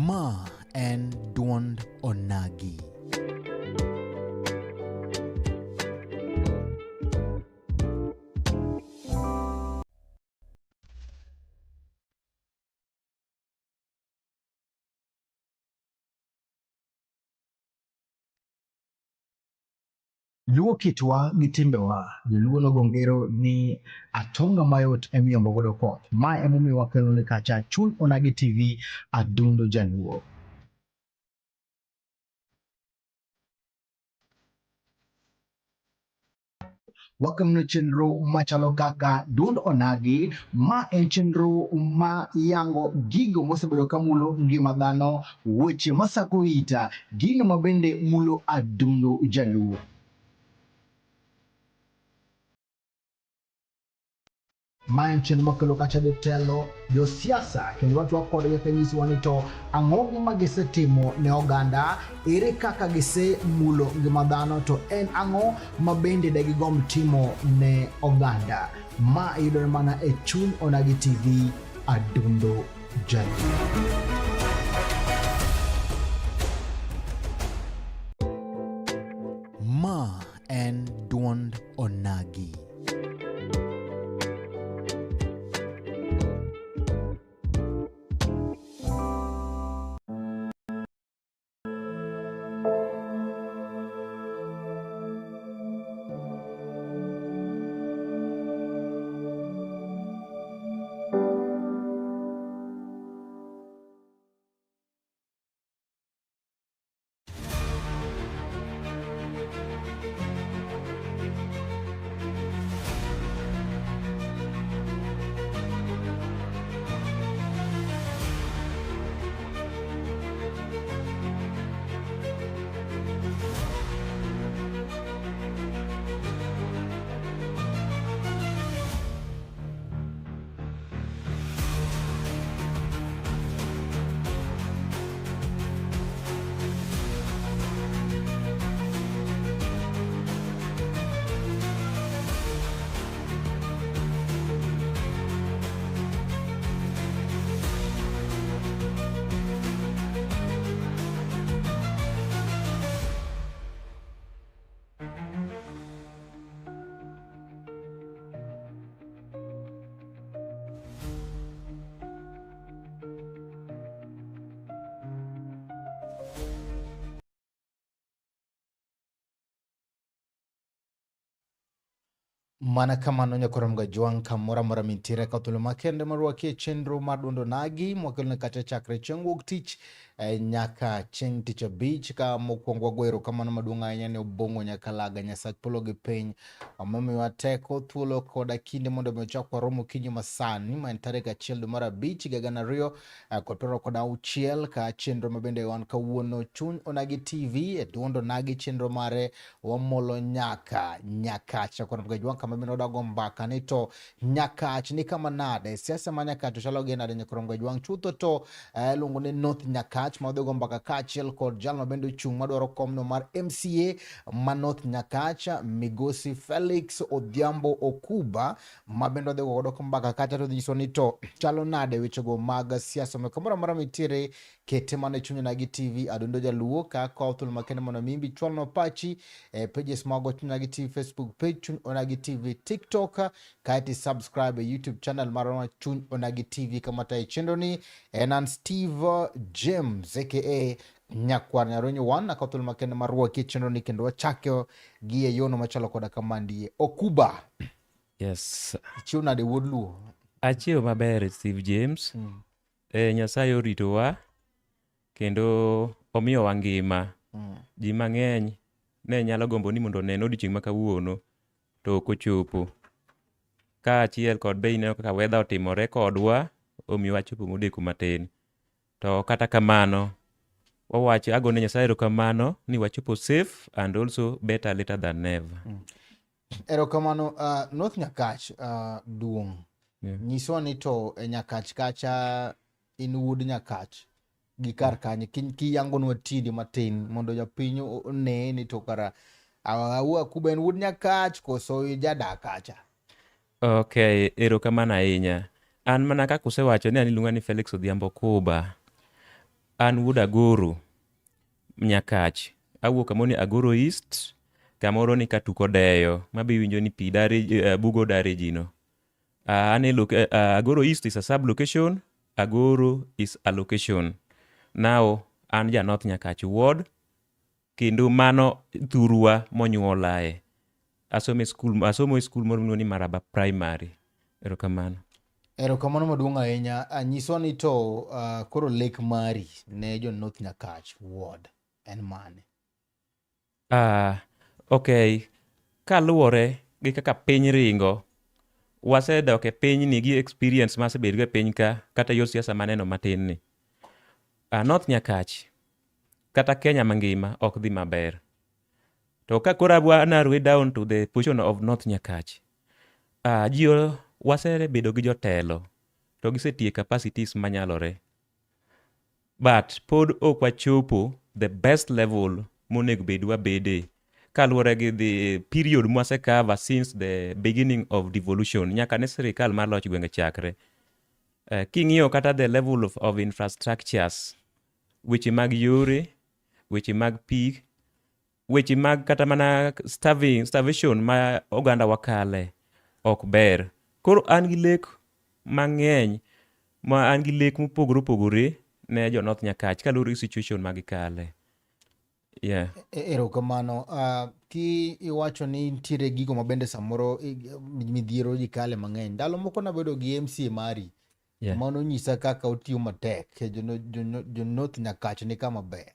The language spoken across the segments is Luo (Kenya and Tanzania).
Ma en duond onagi. Luo kitwa gi timbewa, joluo nogo ngero ni atonga mayot emiyombo godo koth. Ma emomiyo wakelo ni kacha Chuny Onagi TV Adundo Jaluo. Wakeloni chenro machalo kaka Duond Onagi, ma en chenro ma yango gigo mosebedo ka mulo ngima dhano, weche masako ita, gino ma bende mulo adundo Jaluo. Ma en chenro makelo kacha jotelo, josiasa kendo watwak kodgi ka nyisowa ni to ang'o ma gisetimo ne oganda, ere kaka gisemulo ngima dhano, to en ang'o ma bende de gigomb timo ne oganda. Ma yudore mana e Chuny Onagi TV, Adundo Jaluo. Ma en duond onagi. Mana kamano nyakorom gajwang' kamoro amora mintiere ka thuolo makende marwaki e chenro mar duond onagi mwakelone kata chakre chieng' wuok tich eh, nyaka chieng' tich abich ka mokwongo wago erokamano maduong' ahinya ne Obong'o Nyakalaga Nyasach polo gi piny Omiyowa teko, thuolo koda kinde mondo mi ochak warom okinyi masani ma en tarik achiel dwe mar abich higa gana ariyo eh, kod piero kod auchiel ka chenro ma bende wan kawuono Chuny Onagi TV e duond Onagi chenro mare wamolo nyaka Nyakach kod Mgajwang' kama bende wadago mbaka ni to Nyakach ni kama nade siasa ma Nyakach ochalo gi nade nyakwar Mgajwang' chutho to eh, iluongo ni North Nyakach ma wadhigo mbaka kaachiel kod jal ma bende ochung' madwaro komno mar MCA ma North Nyakach Migosi Felix Odhiambo Okuba ma bende wadhigo godo mbaka kacha to nyiso ni to chalo nade wechego mag siasa omiyo kamoro amora mitiere kete mana e Chuny Onagi TV Adundo Jaluo ka kawo thuolo makende mondo mi imbi chwalnwa pachi e pages mag Chuny Onagi TV Facebook page Chuny Onagi TV TikTok kaeto subscribe e YouTube channel marwa Chuny Onagi TV kama tayo chenro ni en an Steve James aka Nyakwar Nyarwenyo 1 akawo thuolo makende mar rwaki e chenro ni kendo wachake gi e yono machalo koda kamandie Okuba. Yes. Ichiew nade wuod Luo? Achiew maber Steve James. E, Nyasaye oritowa kendo omiyowa ngima. Ji mang'eny ne nyalo gombo ni mondo onen odiochieng' ma kawuono to ok ochopo. Kaachiel kod be ineno kaka weather otimore kodwa omiyo wachopo modeko matin. To kata kamano, wawacho agone Nyasaye erokamano ni wachopo safe and also better later than never. Erokamano. North Nyakach duong'. Yeah. Nyiswa ni to e Nyakach kacha in wuod Nyakach gi kar kanye kiyangonwa tindi matin mondo japiny one ni to kara Awuo Kuba en wuod Nyakach koso jadak kacha. Okay, erokamano ahinya. An mana kaka usewacho ni an iluonga ni Felix Odhiambo Kuba. An wuod Agoro, Nyakach. Awuok kamoro ni Agoro East, kamoro ni Katuko Deyo, mabe iwinjo ni pi dare, bugo dare ji no. An e Agoro East is a sub-location, Agoro is a location. Now, an ja North Nyakach ward, kendo mano thurwa monyuolae. Asomo e skul moro miluongo ni Maraba Primary. Erokamano. Erokamano maduong' ahinya. Nyiswa ni to koro lek mari ne jo North Nyakach ward en mane? Okay. Kaluwore gi kaka piny ringo, wasedok e pinyni gi experience masebedgo e piny ka, kata yor siasa maneno matin ni. North Nyakach, kata Kenya mangima ok dhi maber. To ka koro adwa narrow it down to the position of North Nyakach, ji wasebedo gi jotelo to gisetiyo e capacities manyalore. But pod ok wachopo the best level monego bed wabede kaluwore gi the period mwase cover since the beginning of devolution nyaka ne sirikal mar loch gwenge chakre. King'iyo kata the level of infrastructures, weche mag yore, weche mag pi, weche mag kata mana starvation ma oganda wakale ok ber. Koro an gi lek mang'eny ma an gi lek mopogore opogore ne jo North Nyakach kaluwore gi situation ma gikale. Yeah. Erokamano. Ki iwacho ni nitiere gigo mabende samoro midhiero ji kale mang'eny. Ndalo moko nabedo gi MCA mari. Mano nyisa kaka otiyo matek. Jo North Nyakach ni kama ber.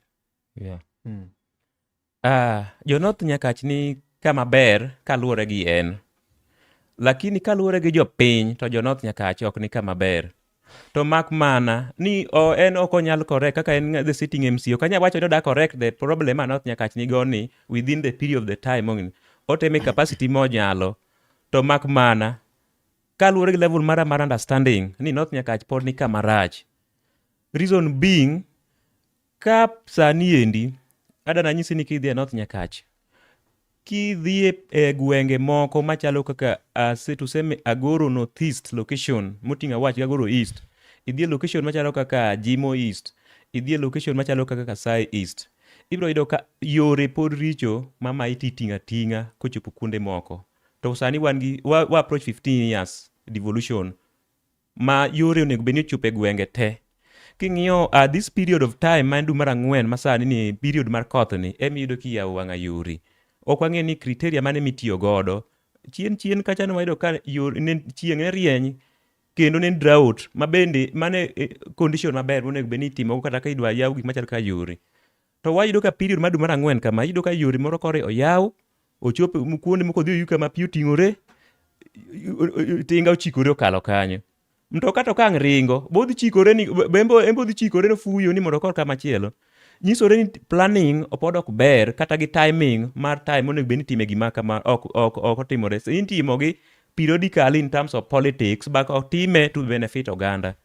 Jo North Nyakach ni kama ber kaluwore gi en. Lakini kaluwore gi jopiny to jo North Nyakach ok ni kama ber. To mak mana ni en ok onyal correct kaka en the sitting MCA. Ok anyal wacho ni oda correct the problem ma North Nyakach nigo ni within the period of the time. Oteme capacity monyalo. To mak mana kaluwore gi level mara mar understanding ni North Nyakach pod ni kama rach. Reason being, ka sani endi, ada nanyisi ni kidhi e North Nyakach, kidhi e gwenge moko machalo kaka tuseme Agoro North East location, moting'o Awach gi Agoro East, idhi e location machalo kaka Jimo East, idhi e location machalo kaka Kasai East, ibiro yudo ka yore pod richo ma maiti iting'o ating'a kochopo kuonde moko. To sani wan gi, wa approach 15 years devolution ma yore onego bed ni ochopo e gwenge te. King'iyo this period of time ma en dwe mar ang'wen ma sani ni period mar koth ni ema iyudo kiyawo wang'a yore. Ok wang'e ni criteria mane mitiyo godo. Chien chien kacha ne wayudo ka yor, ne, chieng' ne rieny kendo ne drought ma bende mane condition maber monego bed ni itimo kata ka idwa yaw gik machalo kaka yore. To wayudo ka period mar dwe mar ang'wen kama iyudo ka yore moro kore oyaw ochopo kuonde moko odhi oyuka ma pi oting'ore tinga ochikore okalo kanyo. Mtoka to kang' ringo, bodhi chikore ni embo odhi chikore nofuyo ni mondo okor kama chielo. Nyisore ni planning pod ok ber kata gi timing mar time monego bed ni itime gima kama ok otimore. So itimo gi periodically in terms of politics but ok time to benefit oganda.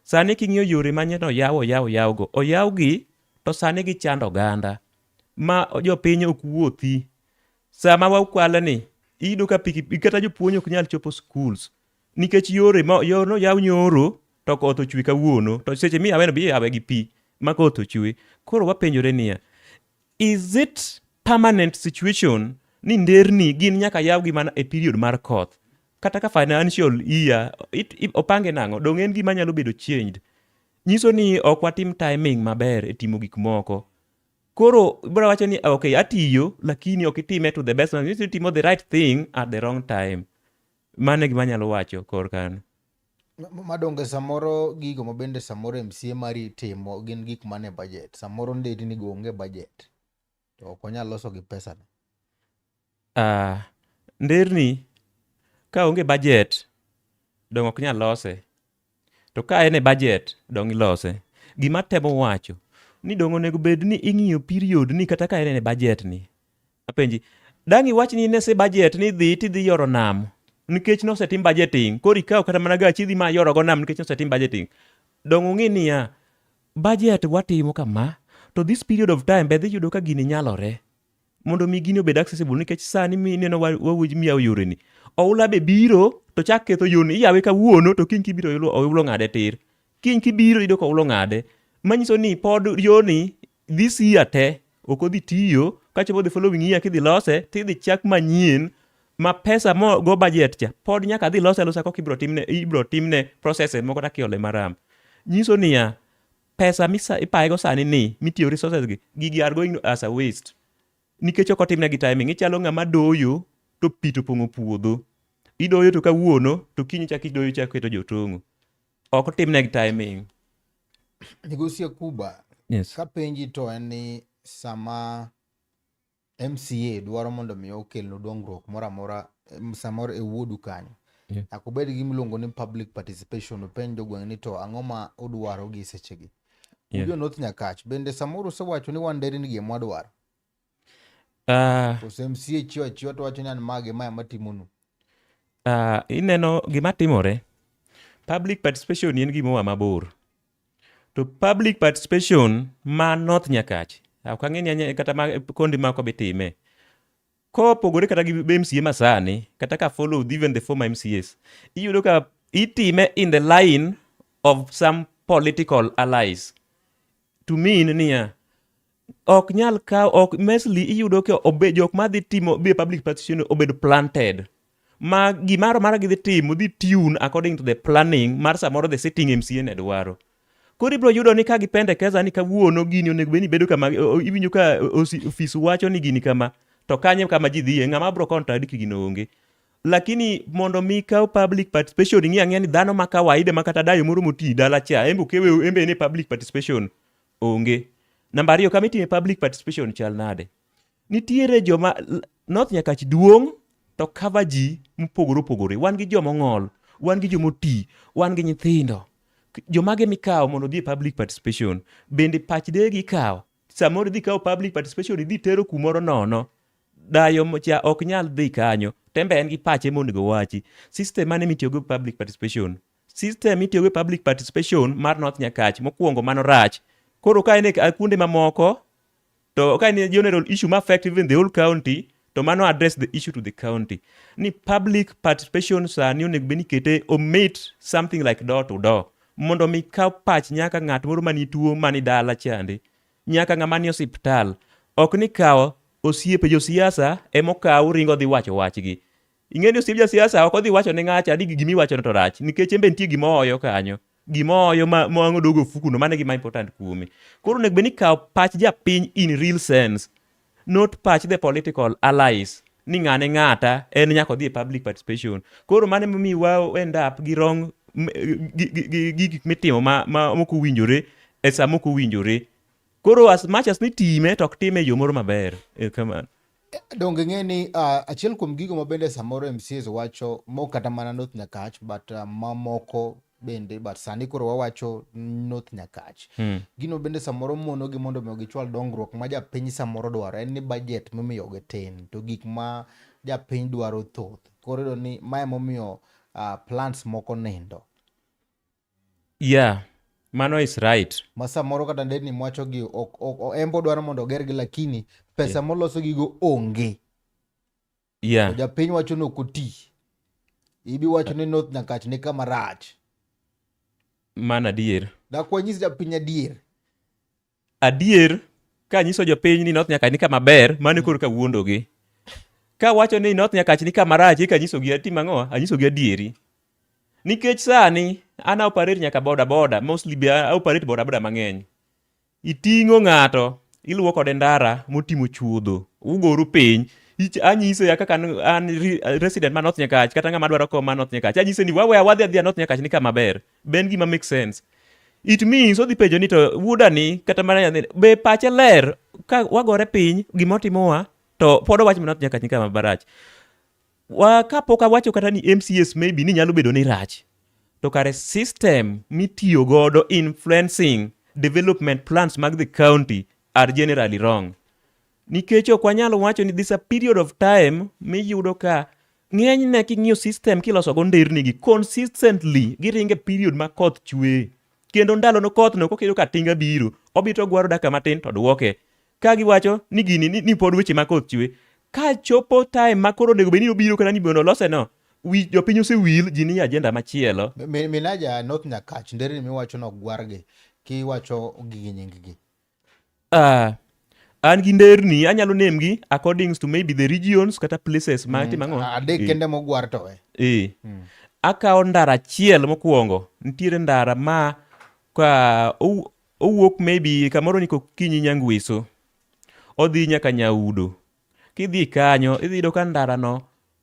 Sani king'iyo yore manyien oyaw oyaw oyaw go, oyaw gi to sani gichando oganda ma jopiny ok wuothi. Sama wakwale ni iyudo ka pikipiki kata jopuonj ok nyal chopo schools nikech yore ma yor noyaw nyoro to koth ochwe kawuono to seche miyawe no be iyawe gi pi ma koth ochwe. Koro wapenjore niya, is it permanent situation ni nderni gin nyaka yawgi mana e period mar koth? Kata ka financial year opange nang'o? Dong' en gima nyalo bedo changed. Nyiso ni ok watim timing maber e timo gik moko. Koro ibiro wacho ni okay, atiyo lakini ok itime to the best. Nyiso ni itimo the right thing at the wrong time. Mano e gima anyalo wacho korka an. Madonge samoro gigo ma bende samoro MCA mari timo gin gik mane budget. Samoro nderni go onge budget. To ok wanyal loso gi pesane. Nderni ka onge budget dong ok nyal lose. To ka en e budget dong ilose. Gima temo wacho ni dong onego bed ni ing'iyo period ni kata ka en e budget ni. Apenji, dang' iwach ni nese budget ni dhi tidhi yoro nam nikech nosetim budgeting. Koro ikawo kata mana gachi idhi ma yoro go nam nikech nosetim budgeting. Dong ung'i niya, budget watimo kama to this period of time be dhi yudo ka gini nyalore mondo mi gini obed accessible nikech sani mineno wawuoyo miyawo yoreni oula be biro to chak ketho yoni iyawe kawuono to kiny kibiro oula ong'ade tir kiny kibiro iyudo ka oula ong'ade manyiso ni pod yoni this year te ok odhi tiyo kachopo the following year kidhi lose tidhi chak manyien ma pesa mo go budget cha pod nyaka dhi lose alosa koka ibro timne ibro timne processes moko kata kiole maram nyiso niya pesa misa ipayego sani ni mitiyo resources gi gigi are going as a waste nikech ok otimne gi timing ichalo ng'ama doyo to pi to opong'o puodho idoyo to kawuono to kiny chak idoyo chak keto jotong'o ok otimne gi timing. Migosi Akuba, Yes. kapenji to en ni sama MCA dwaro mondo mi okelnu dongruok moro amora samoro e wuodu kanyo nyaka obed gi gimiluongo ni public participation openj jogweng' ni to ang'o ma udwaro gi sechegi. Ujo North Nyakach bende samoro usewacho ni wan nderni gi ema wadwaro. Koso MCA chiwo achiwa to wacho ni an mage ma ema timonu. Ineno gima timore public participation en gima oa mabor to public participation ma North Nyakach ok ang'e ni kata ma kuonde moko be time kopogore kata gi MCA masani kata ka follow even the former MCAs iyudo ka itime in the line of some political allies to mean niya ok nyal kaw ok mostly iyudo ka obe jok madhi timo be public participation obedo planted ma gimoro amora gidhi timo dhi tune according to the planning mar samoro the sitting MCA ne dwaro. Koro ibiro yudo ni ka gipendekeza ni kawuono gini onego bed ni bedo kama, iwinjo ka ofis wacho ni gini kama, to kanye kama ji dhiye, ng'ama biro contradict gino onge. Lakini mondo mi kaw public participation ing'i ang'iya ni dhano ma kawaida ma kata dayo moro moti dala cha, embe okewe embe en e public participation onge. Namba ariyo, kama itime public participation chal nade? Nitiere joma North Nyakach duong' to cover ji mopogore opogore. Wan gi joma ong'ol, wan gi joma oti, wan gi nyithindo. Jomage mikawo mondo odhi e public participation? Bende pach degi ikawo? Samoro idhi kawo public participation idhi tero kumoro nono. Dayo cha ok nyal dhi kanyo. Tembe en gi pache monego owachi. System mane mitiyogo public participation? System mitiyogo public participation mar North Nyakach mokwongo mano rach. Koro ka en e kuonde mamoko to ka en general issue ma affect even the whole county to mano address the issue to the county. Ni public participation sani onego bed ni ikete omit something like door to door mondo mi kaw pach nyaka ng'at moro mani tuo mani dala chande nyaka ng'ama ni osiptal ok ni kawo osiepe josiasa emokaw ringo dhi wacho wachgi. Ing'e ni osiep jasiasa ok odhi wacho ne ng'acha ni gima iwachono to rach nikech en be nitie gima ooyo kanyo gima ooyo ma ma wang' odogo ofuku no mano e gima important kuome. Koro onego bed ni ikawo pach japiny in real sense not pach the political allies ni ng'ane ng'ata en nyaka odhi e public participation. Koro mano emomiyo wa end up gi wrong gi gik mitimo ma ma mok owinjore e sa mok owinjore. Koro as much as nitime to ok time e yo moro maber. Erokamano. Donge ing'e ni achiel kuom gigo ma bende samoro MCAs wacho mok kata mana North Nyakach but mamoko bende but sani koro wawacho North Nyakach. Gino bende samoro monogi mondo mi gichwal dongruok ma japiny samoro dwaro en ni budget mimiyogi tin to gik ma japiny dwaro thoth. Koro iyudo ni mae emomiyo plans moko nindo. Yeah, mano is right. Ma samoro kata nderni mwachogi ok ok en be odwaro mondo ogergi lakini pesa moloso gigo onge. To japiny wacho ni ok oti. Ibi wacho ni North Nyakach ni kama rach. Mano adier. Dak wanyis japiny adier. Adier, kanyiso jopiny ni North Nyakach ni kama ber, mano koro kawuondogi. Kawacho ni North Nyakach ni kama rach, eka anyisogi atim ang'o? Anyisogi adieri. Nikech sani an a operate nyaka boda boda, mostly be a operate boda boda mang'eny. Iting'o ng'ato, iluwo kode ndara motimo chuodho, ugoru piny. Anyise ya kaka an resident ma North Nyakach kata ng'ama dwaro kom ma North Nyakach. Anyise ni wawe wadhi adhiya North Nyakach ni kama ber. Be en gima make sense? It means odhi penjo ni to wuoda ni kata mana nyathini be pache ler? ka wagore piny gima otimowa to pod owach mana nyaka nyika marach. Wa kapok awacho kata ni MCAs maybe ni nyalo bedo ni rach. To kare system mitiyo godo influencing development plans mag the county are generally wrong. Nikech ok wanyal wacho ni this a period of time miyudo ka ng'enyne king'iyo system kiloso go nderni gi consistently giringe period ma koth chwe. Kendo ndalo no koth no kokiyudo ka tinga biro, obi to ogwaro dakika matin to duoke. Ka giwacho ni gini ni, ni pod weche ma koth chwe. Ka chopo time ma koro onego bed ni obiro kata ni mondo olose no, wi jopiny osewil, ji nie agenda machielo. Minaja North Nyakach, nderni miwacho no ogwargi, kiwacho gigi nying gi. An gi nderni anyalo name gi according to maybe the regions kata places ma timo ang'o. Adek kende mogwar to we. Akawo ndara achiel mokwongo. Nitiere ndara ma ka owuok maybe kamoro ni Kokinyi Nyangweso. Odhi nyaka Nyaudo. Kidhi kanyo, idhi yudo ka ndara no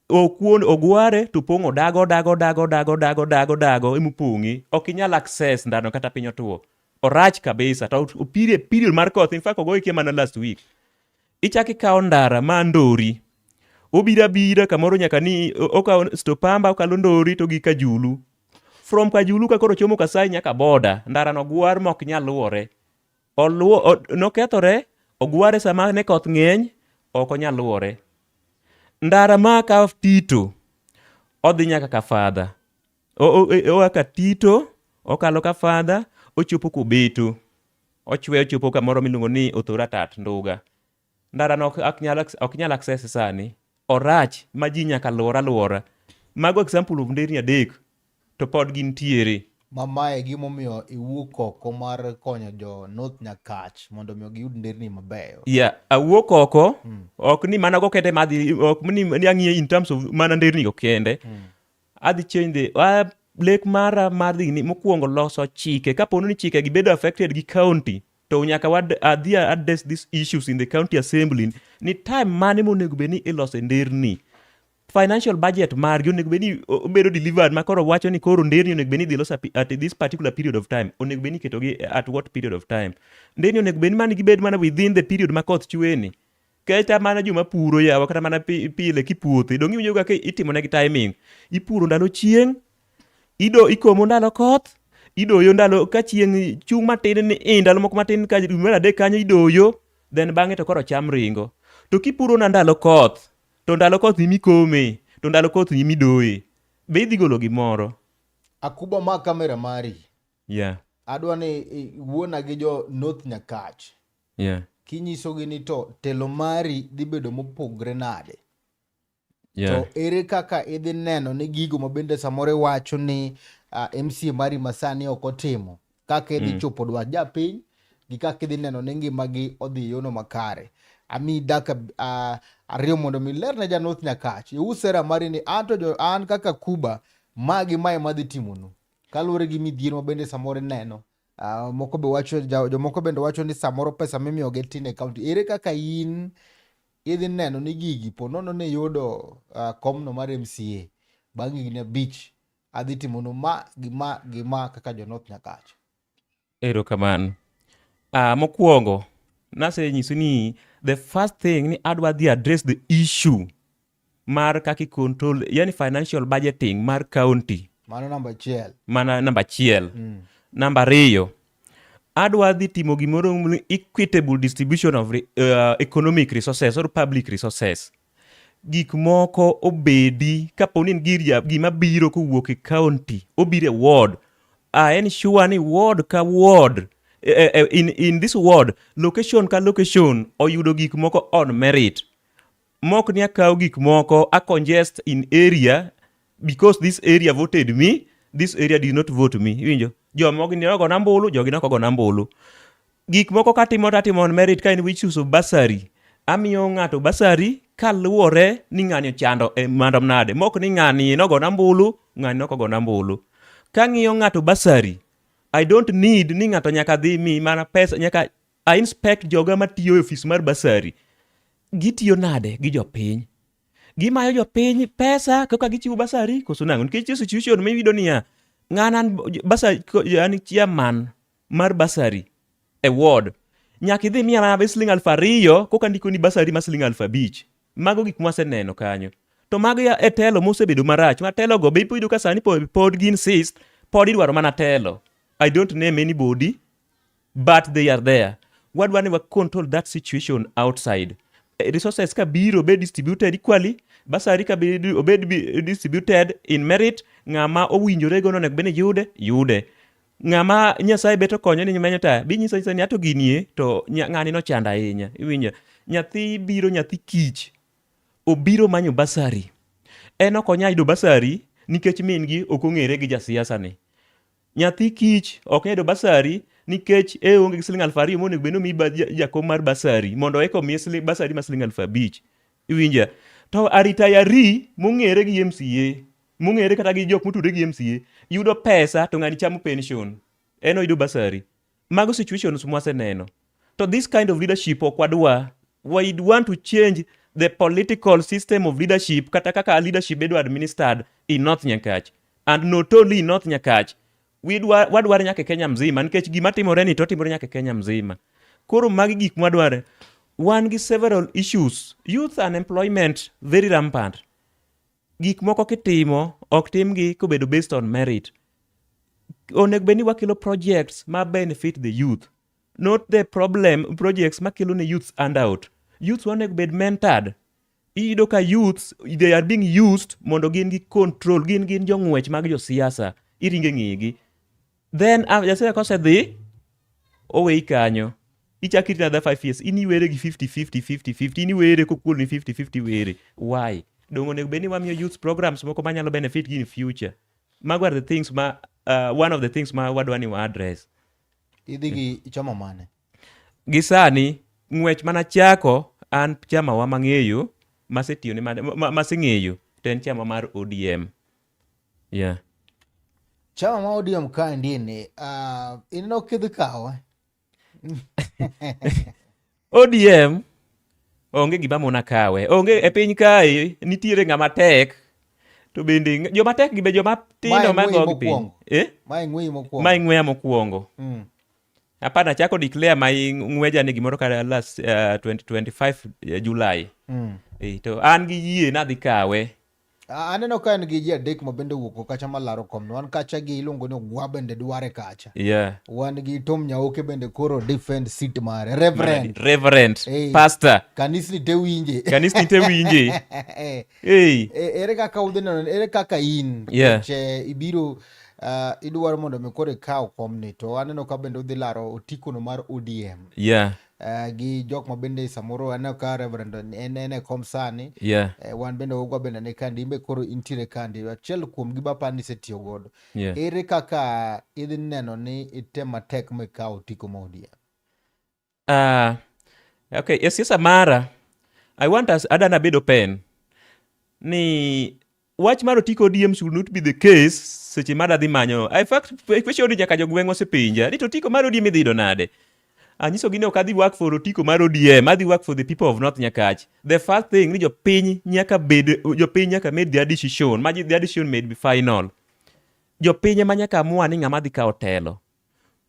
okuon ogware to pong'o dago dago dago dago dago dago dago emopong'e. Ok inyal access ndarano kata piny otuo. Orach kabisa to opirie period mar koth. In fact ogoye kia mana last week. Ichak ikawo ndara ma Ndori. Obiro abira kamoro nyaka ni okawo Stopamba okalo Ndori to gi Kajulu. From Kajulu ka koro chomo Kasai nyaka boda, ndara no gwar ma ok nyal luwore. Oluwo nokethore, ogware sama ne koth ng'eny, ok onyal luwore. Ndara ma ka Tito odhi nyaka Kafadha. Oa ka Tito, okalo Kafadha, ochopo Kobeto. Ochwe ochopo kamoro miluongo ni Othoratat Nduga. Ndara no ok nyal access sani. Orach ma ji nyaka luor aluora. Mago example of nderni adek to pod gintiere. Ma mae gimomiyo iwuok oko mar konyo jo North Nyakach mondo mi giyud nderni mabeyo. Yeah, awuok oko, ok ni mana go kende madhi, ok ni ang'iyo in terms of mana nderni go kende. Adhi change the lek mara mar dhi ni mokwongo loso chike. Kapo ni chike gi bedo affected gi county, to nyaka wad adhi address these issues in the county assembly ni time mane monego bed ni ilose nderni. Financial budget margi onego bed ni obedo delivered ma koro wacho ni koro nderni onego bed ni idhi los at this particular period of time. Onego bed ni iketogi at what period of time. Nderni onego bed ni mana gibed mana within the period ma koth chweni. Kata mana joma puro yawa kata mana pile kipuothe donge iwinjo ga ka itimo negi timing. Ipuro ndalo chieng', ido ikomo ndalo koth, idoyo ndalo ka chieng' chung' matin ni i ndalo moko matin ka dwe mar adek kanyo idoyo, then bang'e to koro cham ringo. To kipuro na ndalo koth, to ndalo koth ni mikome, to ndalo koth ni midoye, be idhi golo gimoro? Akuba ma kamera mari. Adwa ni iwuona gi jo North Nyakach. Kinyisogi ni to telo mari dhi bedo mopogre nade? To ere kaka idhi neno ni gigo ma bende samoro iwacho ni MCA mari masani ok otimo, kaka idhi chopo dwach japiny gi kaka idhi neno ni ngimagi odhi yono makare. Ami dakika ariyo mondo mi lerne ja North Nyakach. Ius sera mari ni an to jo, an kaka Kuba, ma gi mae madhi timonu. Kaluwore gi midhiero ma bende samoro ineno. Moko be wacho, jomoko bende wacho ni samoro pesa mimiyogi tin e county. Ere kaka in idhi neno ni gigi po nono ni iyudo komno mar MCA bang' higni 5 adhi timonu ma gi ma gi ma kaka jo North Nyakach? Erokamano. Mokwongo nasenyisu ni the first thing ni adwa dhi address the issue mar kaka i control, yani financial budgeting mar county. Mano namba achiel. Mana namba achiel. Namba ariyo, adwa dhi timo gimoro ni equitable distribution of economic resources or public resources. Gik moko obedi kapo ni en gima biro kowuok e county, obiro e ward. I ensure ni ward ka ward, in this ward, location ka location oyudo gik moko on merit. Mok ni akaw gik moko, a congest in area because this area voted me, this area did not vote me. Iwinjo? Jomoko ni ogona ombulu, jogi ne ok ogona ombulu. Gik moko katimo to atimo on merit ka en issues of bursary. Amiyo ng'ato bursary kaluwore ni ng'ani ochando e mando nade. Mok ni ng'ani nogona ombulu, ng'ani ne ok ogona ombulu. Kang'iyo ng'ato bursary, I don't need ni ng'ato nyaka dhi mi mana pesa, nyaka I inspect joga matiyo e ofis mar bursary. Gitiyo nade gi jopiny? Gimayo jopiny pesa kaka gichiwo bursary koso nang'o? Nikech nitie situation miyudo niya, ng'ana an bursary, an chairman mar bursary e ward. Nyaka idhi miya mana siling 2000 koka ndikoni basari ma siling 5000. Mago gik mwaseneno kanyo. To mago ya e telo mosebedo marach. Ma telo go be iyudo ka sani pod gi insist, pod idwaro mana telo. I don't name anybody, but they are there. Wadwa ni wa control that situation outside. Resources ka biro bed distributed equally, basari ka bed, obed distributed in merit, ng'ama owinjore go onego bed ni yude, yude. Ng'ama Nyasaye bet okonyo ni menyo taya, bi nyisa nyisa ni ato ginie to ng'ani nochando ahinya. Iwinjo? Nyathi biro, nyathi kich, obiro manyo basari. En ok onyal yudo basari nikech min gi ok ong'ere gi jasiasa ni. Nyathi kich ok nyal yudo basari nikech e onge gi siling 2000 monego bed ni omi jakom mar basari mondo eka omiye siling basari ma siling 5000. Iwinja? To aritayari mong'ere gi MCA, mong'ere kata gi jok motudore gi MCA, yudo pesa to ng'ani chamo pension. En oyudo basari. Mago situations mwaseneno. To this kind of leadership ok wadwa. We want to change the political system of leadership, kata kaka leadership bedo administered in North Nyakach. And not only in North Nyakach, wadware nyaka e Kenya mzima, nikech gima timore ni to timore nyaka e Kenya mzima. Koro magi gik mwadware. Wan gi several issues. Youth unemployment very rampant. Gik moko kitimo, ok timgi kobedo based on merit. Onego bed ni wakelo projects ma benefit the youth, not the problem projects makelo ne youths handout. Youths onego bed mentored. Iyudo ka youths, they are being used mondo gin gi control, gin jong'wech mag josiasa, iringe ng'igi. Then jasiasa kosedhi, oweyi kanyo. Ichako irito another 5 years, in iwere gi 50 50 50 50, in iwere kokuolni 50 50 were. Why? Donge onego bed ni wamiyo youth programs moko manyalo benefit gi in future. Mago are the things ma one of the things ma wadwa ni wa address. Idhi gi chama mane? Gi sani, ng'wech mana chako, an chama wa mang'eyo, masetiyone maseng'eyo, to en chama mar ODM. Yeah. Chama ma ODM kaendi ni, ineno kidhi kawe? ODM onge gima mona kawe. Onge e piny kae nitiere ng'ama tek to bende joma tek gi be joma tindo Mae ma ng'weyi gogi piny. mokwongo. Eh? Mae ng'weyi mokwongo. Mae ng'weya mokwongo. Hapana, achako declare ma ng'weja ni gimoro kata last 2025 July. To an gi yie nadhi kawe. Aneno ka en gi ji adek ma bende owuok kacha malaro kom. Wan kacha gi iluongo ni Ogwa bende dware kacha. Wan gi Tom Nyaoke bende koro defend seat mare. Reverend. Reverend. Hey. Pastor. Kanisni te winje. Kanisni te winje. Hey. Ere kaka udhi neno, ere kaka in? Nikech ibiro, idwaro mondo mi koro ikaw komni to aneno ka bende udhi laro otikono mar ODM. Gi jok ma bende samoro aneno ka Reverend en e kom sani. Wan bende Ogwa bende ni kandi, in be koro intiere kandi. Achiel kuom gi bapa ni isetiyo godo. Ere kaka idhi neno ni item matek mikaw otiko ma ODM? Okay, e siasa mara, I want us, adana bedo pen ni wach mar otiko ODM should not be the case seche ma adhi manyo. In fact, question ni nyaka jogweng' osepenja ni to otiko mar ODM idhi yudo nade? Anyisogi ni ok adhi work for otiko mar ODM, adhi work for the people of North Nyakach. The first thing ni jopiny nyaka bed, jopiny nyaka made their decision, ma their decision made be final. Jopiny ema nyaka amua ni ng'ama dhi kawo telo.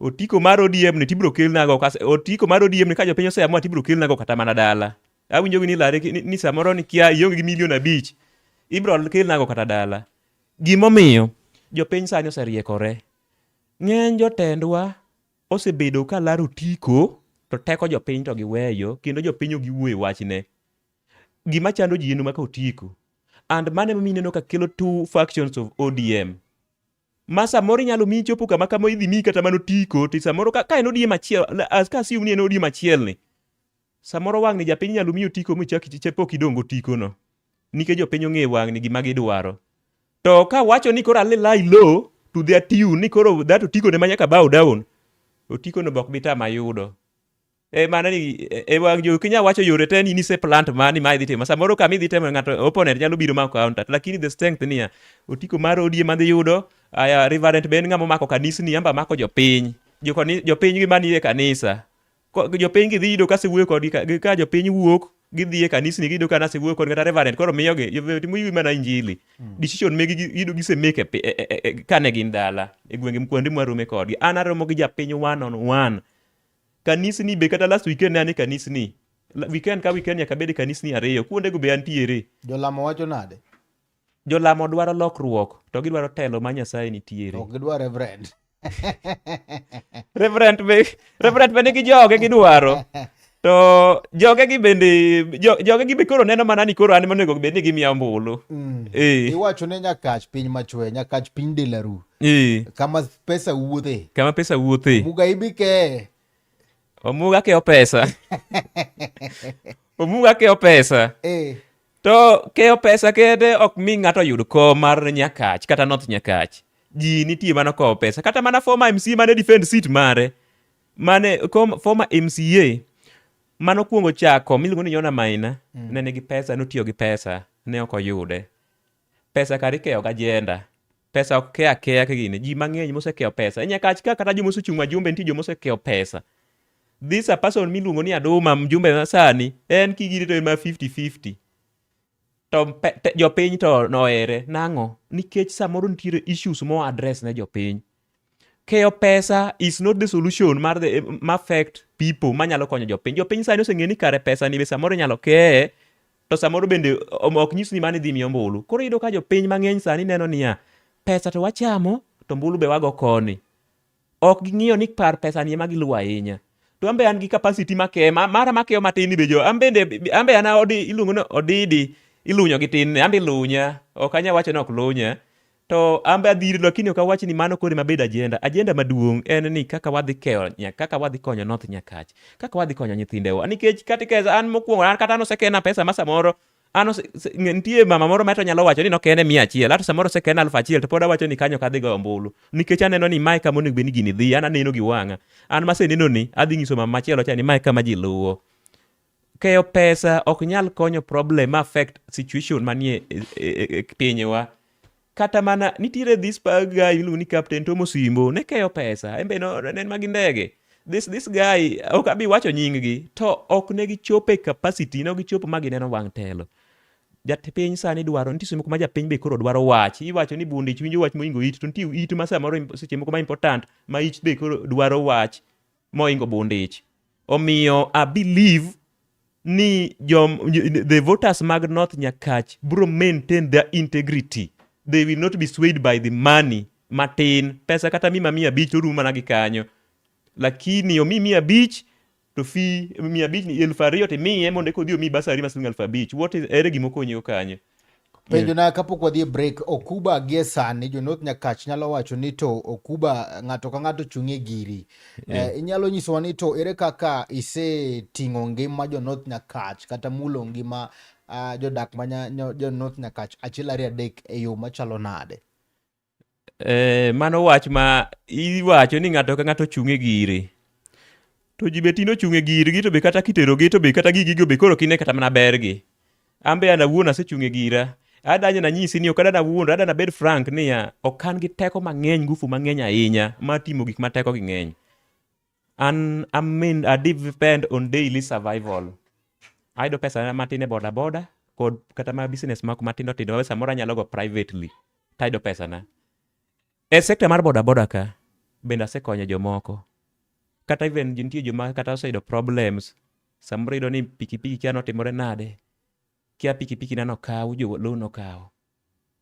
Otiko mar ODM ni tibiro kelnago, otiko mar ODM ni ka jopiny oseamua tibiro kelnago kata mana dala. Awinjo gi ni lare ni samoro ni kia ionge gi milion 5, ibiro kelnago kata dala. Gimomiyo jopiny sani oseriekore. Ng'eny jotendwa osebedo ka laro otiko to teko jopiny to giweyo kendo jopiny ok giwuoyo e wachne. Gima chando ji en maka otiko. And mano emomiyo ineno ka kelo two factions of ODM. Ma samoro inyalo miyi chopo kama kama idhi miyi kata mana otiko to samoro ka en ODM achiel, as ka assume ni en ODM achiel ni, samoro wang' ni japiny nyalo miyi otiko michak pok idong' otiko no. Nikech jopiny ong'eyo wang' ni gima gidwaro. To ka wacho ni koro ali lie low to their tune ni koro that otiko ne ma nyaka bow down, otiko no be ok bi tama yudo. Mana ni, wang' jo kinya wacho yore te ni nise plant mani ma idhi timo. Samoro kama idhi temo ng'ato opponent nyalo biro mako counter. Lakini the strength niya, otiko mar ODM madhi yudo, aya Reverend be en ng'ama omako kanisni, amba mako jopiny. Jopiny gi manie kanisa. Jopiny gi dhi yudo kasewuoyo kodgi, ka jopiny wuok, gidhi e kanisni, giyudo ka nasewuoyo kodgi kata Reverend, koro miyogi, timo mana injili. Decision megi giyudo gise make kane gin dala, e gwenge kuonde mwarome kodgi. An aromo gi japiny one on one. Kanisni be kata last weekend ne an e kanisni. Weekend ka weekend nyaka abed e kanisni ariyo. Kuondego be antiere. Jolamo wacho nade? Jolamo dwaro lokruok to gidwaro telo ma Nyasaye nitiere. Ok gidwar reverend. Reverend be nigi joge gidwaro. To joge gi bende joge gi be koro neno mana ni koro an monego bed ni gimiya ombulu. Iwacho ne Nyakach piny machwe, Nyakach piny Delaru. Kama pesa wuothe. Kama pesa wuothe. Muga ibike. Omuga keyo pesa. Omuga keyo pesa. To keyo pesa kende ok mi ng'ato yud kom mar Nyakach kata North Nyakach. Ji nitie mano kowo pesa. Kata mana former MCA mane defend seat mare. Mane former MCA mano kuongo chako miluongo ni Yona Maina ne nigi pesa, notiyo gi pesa, ne ok oyude. Pesa kar ikeyo gi agenda. Pesa ok ke akeya ka gini. Ji mang'eny mosekeyo pesa. E Nyakach ka kata joma osechung' wajumbe nitie joma osekeyo pesa. This a person miluongo ni Aduma mjumbe ma sani en kigiri to en ma 50-50. To jopiny to nohere nang'o? Nikech samoro nitiere issues mo address ne jopiny. Keyo pesa is not the solution mar the, ma affect people manyalo konyo jopiny. Jopiny sani oseng'eyo ni kare pesa ni be samoro inyalo keye to samoro bende ok nyis ni mano idhi miyo ombulu. Koro iyudo ka jopiny mang'eny sani neno niya, pesa to wachamo to ombulu be wago koni. Ok ging'iyo ni par pesa ni ema giluwo ahinya. To an be an gi capacity make, mara makeyo matin ni be jo, an bende, an be an odi, iluongo ni odidi, ilunyo gi tin, an be ilunya, ok anyal wacho ni ok lunya. To an be adhiri, lakini ok awach ni mano koro ema bed agenda. Agenda maduong' en ni kaka wadhi keyo, kaka wadhi konyo North Nyakach, kaka wadhi konyo nyithindewa. Nikech kata ka an mokwongo, an kata an osekena pesa ma samoro, an nitie mama moro ma to nyalo wacho ni nokene 100, ato samoro osekena 1000 to pod awacho ni kanyo ok adhi goyo ombulu. Nikech aneno ni mae kama onego bed ni gini dhi, an aneno gi wang'a. An maseneno ni, adhi nyiso mama machielo cha ni mae kama ji luwo. Keyo pesa ok nyal konyo problem ma affect situation manie e pinywa. Kata mana nitiere this guy miluongo ni Captain Tom Osimbo ne keyo pesa, en be ne en ma gi ndege. This guy ok abi wacho nying gi, to ok ne gichopo e capacity, ne ok gichopo ma gineno wang' telo. Jatpiny sani dwaro, nitie seche moko ma japiny be koro dwaro wach. Iwacho ni bund ich winjo wach mohingo it, to nitie it ma samoro seche moko ma important ma ich be koro dwaro wach mohingo bund ich. Omiyo I believe ni the voters mag North Nyakach bro maintain their integrity. They will not be swayed by the money matin. Pesa kata mi ma 500 to rumo mana gi kanyo. Lakini omi 500 to fee 500 ni 2000 to imiye mondo eka odhi omi basari ma siling 5000. What is, ere gima okonyigo kanyo? Penjo na kapok wadhi e break, Okuba gie sani jo North Nyakach nyalo wacho ni to Okuba ng'ato ka ng'ato chung' e giri. Inyalo nyisowa ni to ere kaka iseting'o ngima jo North Nyakach kata mulo ngima jodak ma jo North Nyakach 1 2 3 e yo machalo nade? Mano wach ma iwacho ni ng'ato ka ng'ato chung' e gire. To ji be tinde ochung' e girgi to be kata kiterogi to be kata gigigo be koro kine kata mana bergi. An be an awuon asechung' e gira. Adanya nanyisi ni ok adana wuondra, adana bed frank niya, ok an gi teko mang'eny, ngufu mang'eny ahinya mar timo gik ma teko gi ng'eny. An I depend on daily survival. Ayudo pesa matin e boda boda kod kata ma business moko matindo tindo ma samoro anyalo go privately tayudo pesa na. E sector mar boda boda ka bende asekonyo jomoko. Kata even nitie joma kata oseyudo problems. Samoro iyudo ni pikipiki kia notimore nade, kia pikipiki na nokaw, jo loan okaw.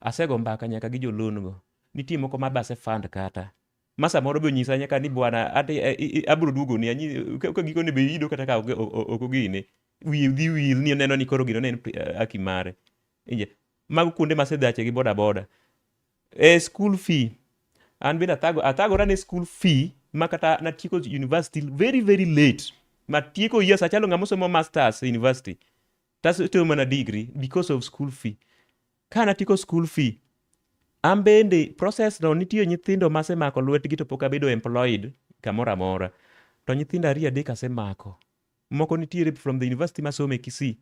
Asego mbaka nyaka gi jo loan go. Nitie moko ma be ase fund kata. Ma samoro be onyisa nyaka ni bwana ati abro duogo ni anyi ka gikone be iyudo kata ka ok ogine. Wiye dhi wil ni oneno ni koro gino ne en haki mare. Inje. Mago kuonde masedhache gi boda boda. E school fee. An bende athagora ne school fee ma kata natieko university very very late. Matieko years achalo ng'ama osomo masters e university. Tasetimo mana degree because of school fee. Ka natieko school fee, an bende process no nitie nyithindo masemako lwetgi to pok abedo employed kamoro amora. To nyithindo 2 3 asemako. Moko nitiere from the university masome Kisii.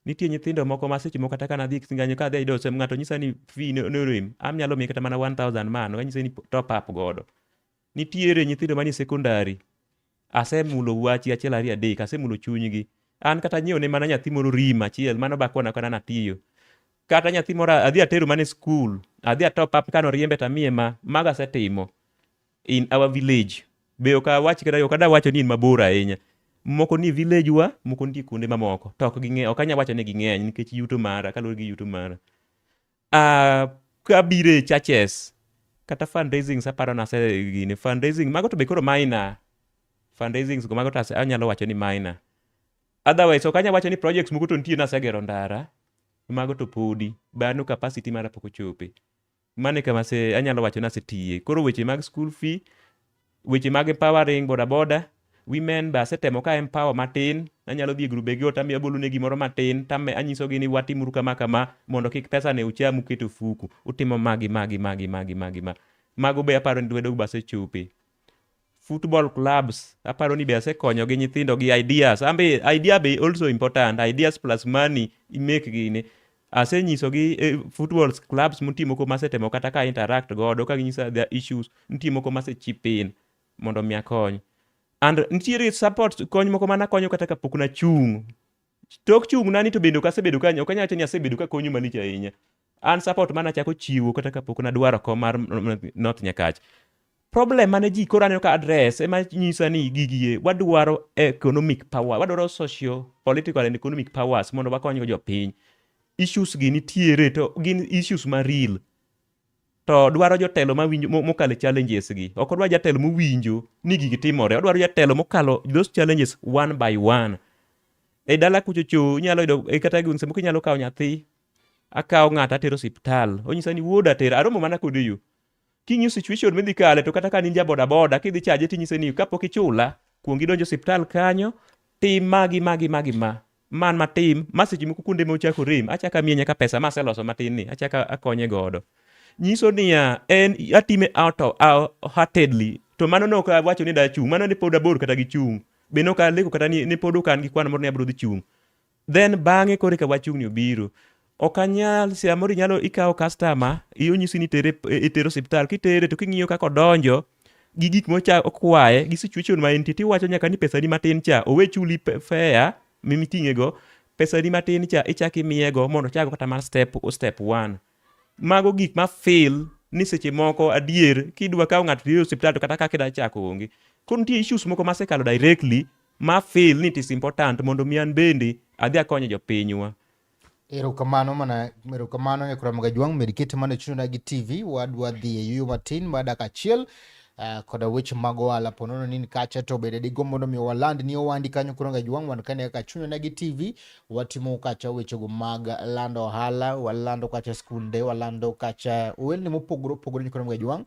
Nitie nyithindo moko ma seche moko kata ka nadhi Kisii kanyo kadhi ayudo ng'ato nyisa ni fee ne orem, anyalo miye kata mana 1000 mano, anyise ni top up godo. Nitiere nyithindo manie secondary, asemulo wachi 1 2 3, asemulo chunygi. An kata nyiewo ne mana nyathi moro rim achiel, mano bakona kata natiyo. Kata nyathi moro adhi atero mana e school, adhi a top up kanoriembe tamiye ma, mago asetimo in our village. Be ok awach kata ok adwa wacho ni in mabor ahinya. Moko ni village wa, moko nitie kuonde mamoko. To ok ging'e, ok anyal wacho ni ging'eny nikech yuto mara, kaluwore gi yuto mara. Kabiro e churches, kata fundraisings aparo nase gini, fundraising, mago to be koro minor. Fundraisings go mago to anyalo wacho ni minor. Otherwise, ok anyal wacho ni projects moko to nitie nasegero ndara, mago to podi, bano capacity mara pok ochope. Mano e kama anyalo wacho ni asetiye. Koro weche mag school fee, weche mag empowering boda boda, women be asetemo ka empower matin, anyalo dhi e grube gi ot amiyo abolo ne gimoro matin, tame anyisogi ni watimuru kama kama mondo kik pesa ne ucham uket e ofuku, utimo ma gi ma gi ma gi ma gi ma gi ma. Mago be aparo ni lwedo be asechope. Football clubs, aparo ni be asekonyo gi nyithindo gi ideas. Ambe idea be also important, ideas plus money imake gini. Asenyiso gi football clubs nitie moko masetemo kata ka interact godo ka ginyisa their issues, nitie moko mase chip in mondo mi akony. And nitiere support kony moko mana konyo kata kapok nachung'. Tok chung' nani to bende ok asebedo ka, ok anyal wacho ni asebedo ka konyo malich ahinya. An support mana achako chiwo kata kapok nadwaro kom mar North Nyakach. Problem mane ji koro aneno ka address ema nyisa ni gigi e wadwaro economic power, wadwaro socio political and economic powers mondo wakonygo jopiny. Issues gi nitiere to gin issues ma real. To dwaro jotelo mawinjo mokalo e challenges gi. Ok odwar jatelo mowinjo ni gigi timore. Odwaro jatelo mokalo those challenges one by one. E dala kucho cho inyalo yudo kata gweng' samoro inyalo kawo nyathi, akawo ng'ato atero osiptal. Onyisa ni wuoda tera, aromo mana kode yo. King'iyo situation midhi kale to kata ka in ja boda boda kidhi chaje tinyise ni kapok ichula, kuong idonj osiptal kanyo, tim ma gi ma gi ma gi ma. Man matim, ma seche moko kuonde ma ochako rem, achako amiye nyaka pesa ma aseloso matin ni, achako akonye godo. Nyiso niya, en atime out of heartedly, to mano ne ok awacho ni da chung', mano ne pod abor kata gi chung'. Be ne ok aleko kata ni ne pod ok an gi kwan moro ni abiro dhi chung'. Then bang'e koro eka wach chung' ni obiro. Ok anyal, samoro inyalo ikawo customer, onyisi ni tere itere osiptal, kitere to king'iyo kaka odonjo, gi gik mocha okwaye, gi situation ma entie, tiwacho nyaka ni pesani matin cha, owe chuli fare mimiting'e go, pesani matin cha ichak imiye go mondo ochak kata mar step one. Mago gik ma feel ni seche moko adier kidwa kawo ng'ato to osiptal to kata kaka idwa chako onge. Koro nitie issues moko masekalo directly ma feel ni it is important mondo mi an bende adhi akony jopinywa. Erokamano mana erokamano Nyakwar Jwang' med kete mana e chuny gi TV wadwa dhi e yueyo matin mar dakika achiel koda weche mag ohala po nono ni kacha to bende digomb mondo mi waland ni owandi kanyo koro Jwang' wan kane kaka chuny gi TV watimo kacha wechego mag lando ohala walando kacha skunde walando kacha ohelni mopogore opogore Nyakwar Jwang'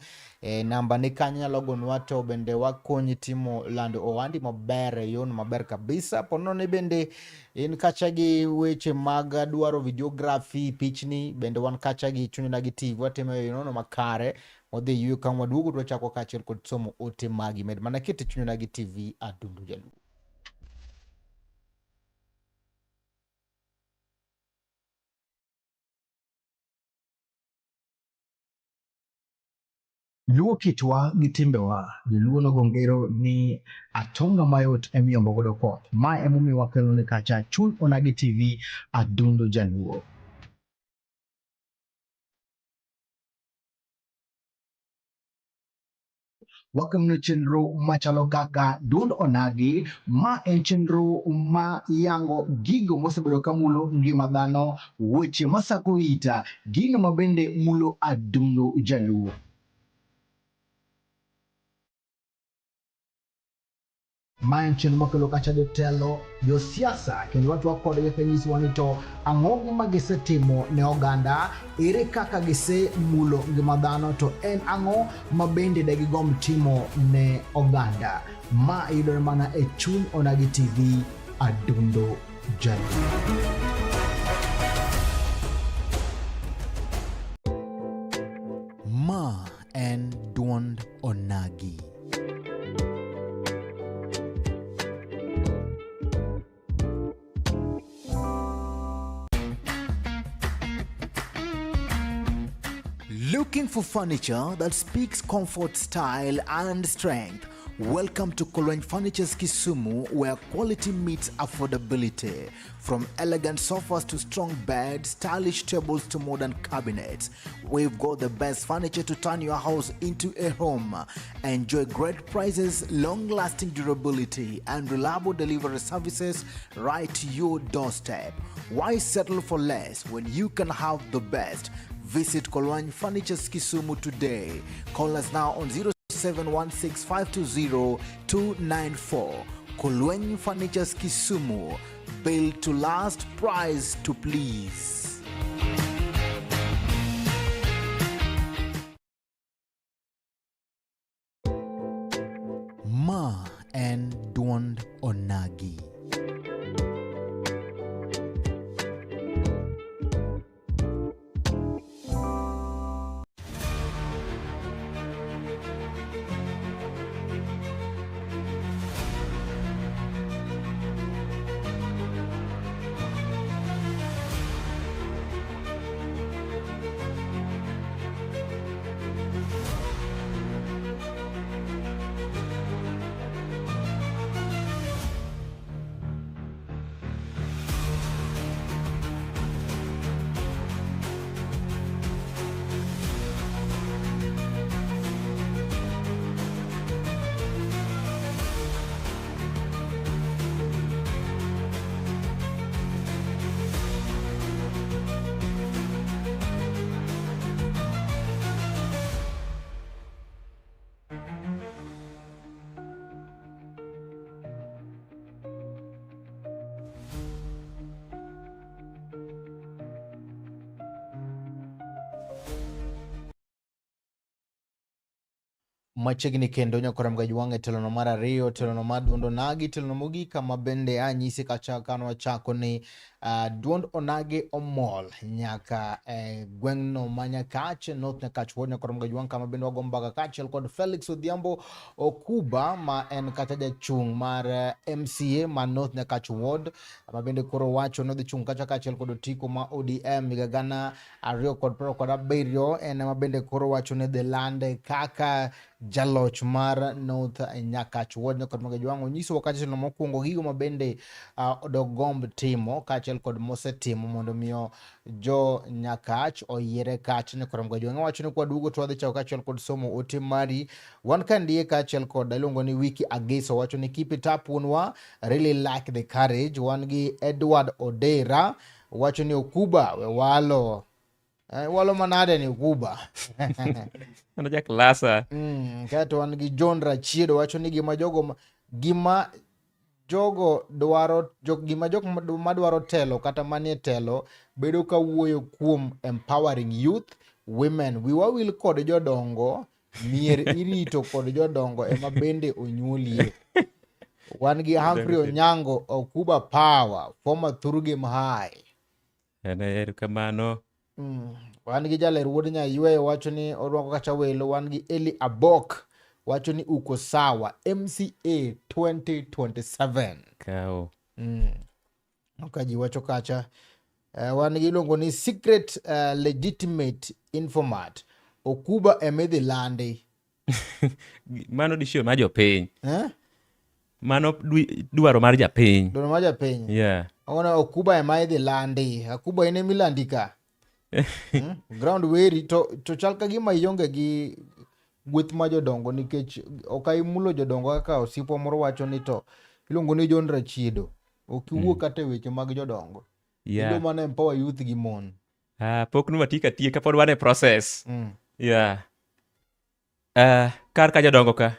namba ni kanyo nyalo gonwa to bende wakonyi timo lando ohandi maber e yono maber kabisa po nono ni bende in kacha gi weche mag dwaro videography pichni bende wan kacha gi chuny gi TV watimo e yono makare wadhi yueyo ka waduogo to wachako kaachiel kod somo ote magi med mana kete chuny gi TV Adundo Jaluo. Luo kitwa gi timbewa, joluo nogo ngero ni atonga mayot emiyombo godo koth. Ma emomiyo wakelo ni kacha Chuny Onagi TV Adundo Jaluo. Wakelonu chenro machalo kaka Duond Onagi, ma en chenro ma yango gigo mosebedo ka mulo ngima dhano, weche masako ita, gino ma bende mulo adundo Jaluo. Ma en chenro makelo kacha jotelo, josiasa kendo watwak kodgi ka nyisowa ni to ang'o ma gisetimo ne oganda, ere kaka gisemulo ngima dhano to en ang'o ma bende degigomb timo ne oganda. Ma yudore mana e Chuny Onagi TV, Adundo Jaluo. Ma en duond Onagi. Looking for furniture that speaks comfort, style, and strength? Welcome to Kolweny Furnitures Kisumu, where quality meets affordability. From elegant sofas to strong beds, stylish tables to modern cabinets, we've got the best furniture to turn your house into a home. Enjoy great prices, long lasting durability, and reliable delivery services right to your doorstep. Why settle for less when you can have the best? Visit Kolwany Furnitures Kisumu today. Call us now on 0716520294. Kolwany Furnitures Kisumu. Built to last, price to please. Ma en duond onagi. Machiegni kendo nyakora Mgajwang' e telono mar ariyo, telono mar duond onagi, telono mogik kama bende anyisi kacha kane wachako ni duond onagi omol nyaka e gweng'no ma Nyakach, North Nyakach Ward nyakora Mgajwang' kama bende wago mbaka kaachiel kod Felix Odhiambo Okuba ma en kacha jachung' mar MCA ma North Nyakach Ward ma bende koro wacho ni odhi chung' kacha kaachiel kod otiko ma ODM higa 2027. En ema bende koro wacho ni dhi lande kaka jaloch mar North Nyakach Ward nyakod Magajwang' onyisowa kacha no mokwongo gigo ma bende dogomb timo kaachiel kod mosetimo mondo miyo jo Nyakach oyiere kacha nyakod Magajwang' wacho ni kwaduogo to wadhi chako kaachiel kod somo ote mari wan ka ndiye kaachiel kod iluongo ni Wiki Agiso wacho ni keep it up wuonwa, really like the courage. Wan gi Edward Odera wacho ni Okuba we walo walo manade ni Okuba. Mano ja klasa. Kaeto wan gi John Rachiedo wacho ni gima jogo gima jogo dwaro gima jok madwaro telo kata manie telo bedo ka wuoyo kuom empowering youth, women. Wiwa wil kod jodongo, mier irito kod jodongo ema bende onyuolie. Wan gi Humphrey Onyango, Okuba Power, former Thurgem High. Erokamano. Wan gi jaler wuod Nyayweyo wacho ni orwako kacha welo. Wan gi Eli Abok wacho ni uko sawa MCA 2027. Kao. Ka ji wacho kacha. Wan gi iluongo ni secret legitimate informat. Okuba emidhi landi. Mano decision mar jopiny. Eh? Mano dwaro mar japiny. Dwaro mar japiny. Yeah. Ona Okuba ema idhi landi. Okuba in ema ilandi ka. Ground weri to chal ka gima ionge gi gweth ma jodongo nikech ok imulo jodongo kaka osiepwa moro wacho ni to iluongo ni John Rachiedo. Ok iwuo kata e weche mag jodongo. Yeah. Idwa mana empower youth gi mon. Pok nwatieko atieka, pod wan e process. Yeah. Kar ka jodongo ka.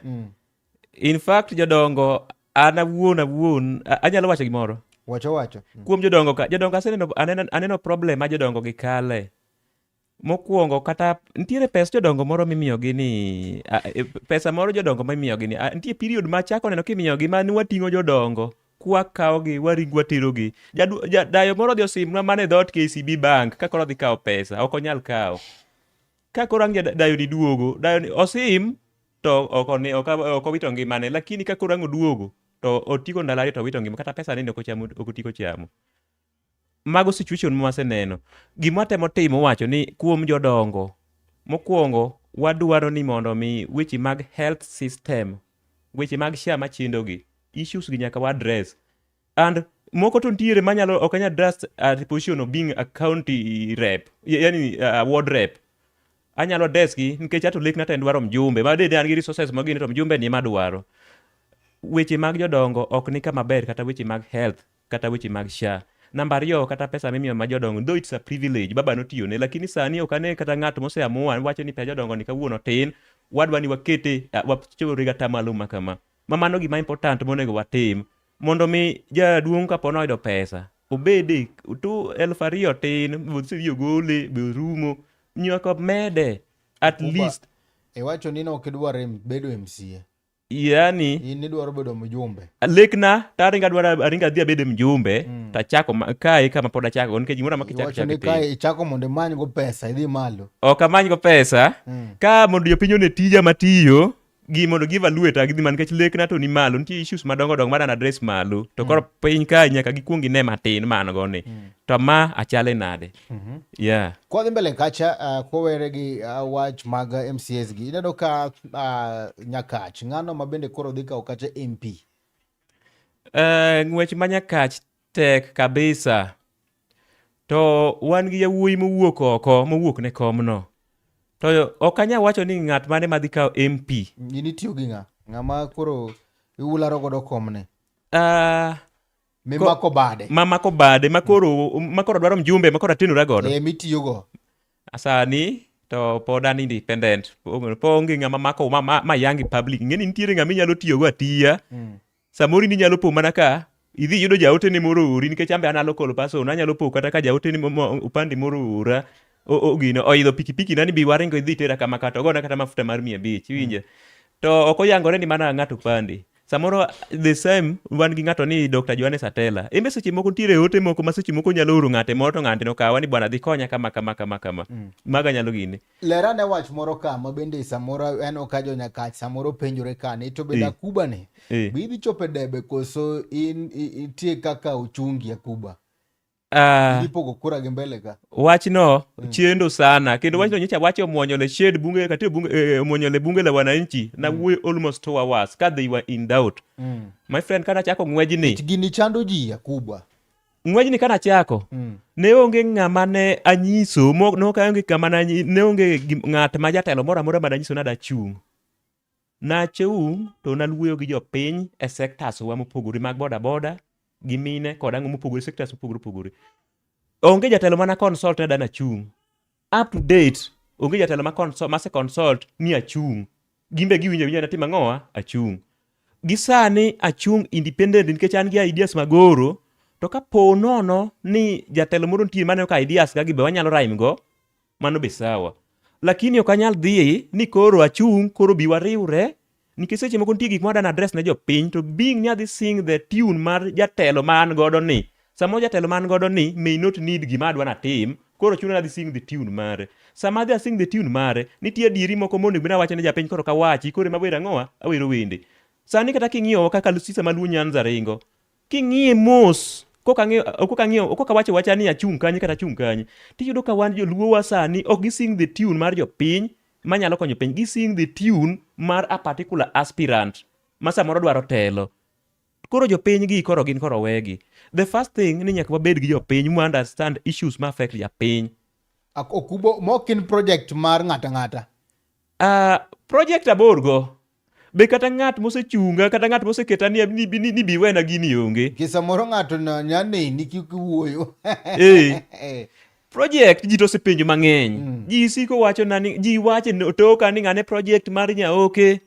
In fact jodongo an awuon anyalo wacho gimoro. Wacho. Kuom jodongo ka, jodongo aseneno aneno problem ma jodongo gi kale. Mokwongo kata nitiere pes jodongo moro mimiyogi ni pesa moro jodongo mimiyogi ni nitie period ma achako neno kimiyogi ma nwating'o jodongo kwakawogi waringo waterogi. Dayo moro odhi osimnwa mana e dhoot KCB Bank ka koro odhi kawo pesa, ok onyal kawo. Ka koro ang' dayo ni duogo, dayo ni osim to ok owito ngimane, lakini ka koro ang' oduogo to otieko ndalo ariyo to owito ngima, kata pesa nene ok ochamo, ok otieko chamo. Mago situation ma waseneno. Gima watemo timo wacho ni kuom jodongo, mokwongo wadwaro ni mondo mi weche mag health system Weche mag SHA machindogi, issues gi nyaka wa address. And moko to ntiere manyalo ok anyal address at position of being a county rep, yani ward rep. Anyalo address gi nikech ato lekna to en dwaro mjumbe. Ma dede an gi resources magine to mjumbe ni ema adwaro. Weche mag jodongo ok ni kama ber kata weche mag health kata weche mag SHA. Namba ariyo kata pesa mimiyo ma jodongo though it's a privilege baba notiyone lakini sani ok ane kata ng'at moseamua wacho ni pesa jodongo ni kawuono tin wadwa ni wakete wachore gi atamalo ma kama. Ma mano gima important monego watim mondo mi jaduong' kapo noyudo pesa obede to 2000 tin osedhi ogole be orumo nyaka mede at Kuba, least Iwacho ni ne ok idwar bedo MCA. yani In idwaro bedo mjumbe. lekna to aringa adwaro aringa adhi abed mjumbe tachako kae kama pod achako nikech gimoro amora kichako Iwacho ni chako kae ichako mondo imany go pesa idhi malo. Ok amany go pesa ka mondo jopiny one tija matiyo gi mondo gi evaluate gidhi malo nikech lekna to ni malo nitie issues madongo dongo madana address malo to koro piny kae nyaka gikuong gine matin ma an go ni to ma achale nade yeah Kwadhi mbele kacha kowere gi wach mag MCAs gi ineno ka Nyakach ng'ano ma bende koro dhi kawo kacha MP. Ng'wech ma Nyakach tek kabisa to wan gi yawuoyi mowuok oko mowuok ne komno to ok anyal wacho ni ng'at mane madhi kawo MP. In itiyo gi ng'a? Ng'ama koro iwularo godo komne? Mimako bade. Mamako bade makoro dwaro mjumbe makoro atenora godo. Mitiyogo. Sani to pod an independent. Po onge ng'ama mako ma yangi public. Ing'eni nitiere ng'ama inyalo tiyogo atiya. Samoro in inyalo po mana ka idhi yudo jaotene moro ori nikech ambe an a local person anyalo po kata ka jaotene upande moro ora gino oidho pikipiki na ni bi waringo idhi tera kama kata ogona kata mafuta mar 500 iwinjo. To ok oyangore ni mana ng'ato upande. Samoro the same wan gi ng'ato ni Dr. Johannes Atela. Embe seche moko nitiere ote moko ma seche moko nyalo oro ng'ate moro to ng'ate no kawa ni bwana dhi konya kama kama kama kama. Maga nyalo gine. Lera ne wach moro ka ma bende samoro en ok jo Nyakach samoro penjore ka ni to bende Akuba ni be idhi chopo e debe koso in itie kaka ochungi Akuba? Idhi pogo kura gi mbele ka. Wachno chendo sana kendo wachno nyocha wacho omwonyo le shed bunge katika bunge omwonyo le bunge la wananchi na wuoyo almost 2 hours ka they were in doubt. My friend kana chako ng'wejni. Gini chando ji Akuba. Ng'wejni kana chako ne onge ng'ama ne anyiso ne ok onge kama ne ne onge ng'at ma jatelo moro amora mane anyiso ni adachung'. Nachung' to naluoyo gi jopiny e sectors wa mopogore mag boda boda gi mine kod ang'o mopogore sectors mopogore opogore. Onge jatelo mana consult ni adwa nachung'. Up to date onge jatelo ma consult mase consult ni achung'. Gimbe giwinjo awinja ni atimo ang'owa achung'. Gi sani achung' independent nikech an gi ideas magoro to kapo nono ni jatelo moro nitie maneno ka ideas ga gi be wanyalo rhyme go mano be sawa. Lakini ok anyal dhi ni koro achung' koro bi wariwre nikech seche moko nitie gik ma wadwa address ne jopiny to being ni adhi sing the tune mar jatelo ma an godo ni samoro jatelo ma an godo ni may not need gima adwa natim koro chuno ni adhi sing the tune mare. Sama adhi asing the tune mare nitie adieri moko monego bed ni awacho ne japiny koro kawachi koro ema awero ang'owa awero wende. Sani kata king'iyo kaka siasa ma Luo Nyanza ringo king'iye mos koka ang'eyo koka ang'iyo koka wacho wacha ni achung' kanye kata achung' kanye tiyudo ka wan joluo wa sani ok gi sing the tune mar jopiny manyalo konyo piny gi sing the tune mar a particular aspirant ma samoro dwaro telo. Koro jopiny gi koro gin koro wegi. The first thing ni nyaka wabed gi jopiny mu understand issues ma affect japiny. Okubo mok in project mar ng'ata ng'ata. Project abor go. Be kata ng'at mosechunga kata ng'at moseketa ni, ni, ni, ni bi wena gini onge. Ki samoro ng'ato nya neni kiwuoyo. Project ji to osepenjo mang'eny. Ji siko wacho na ni ji wache toka ni ng'ane project mar Nyaoke.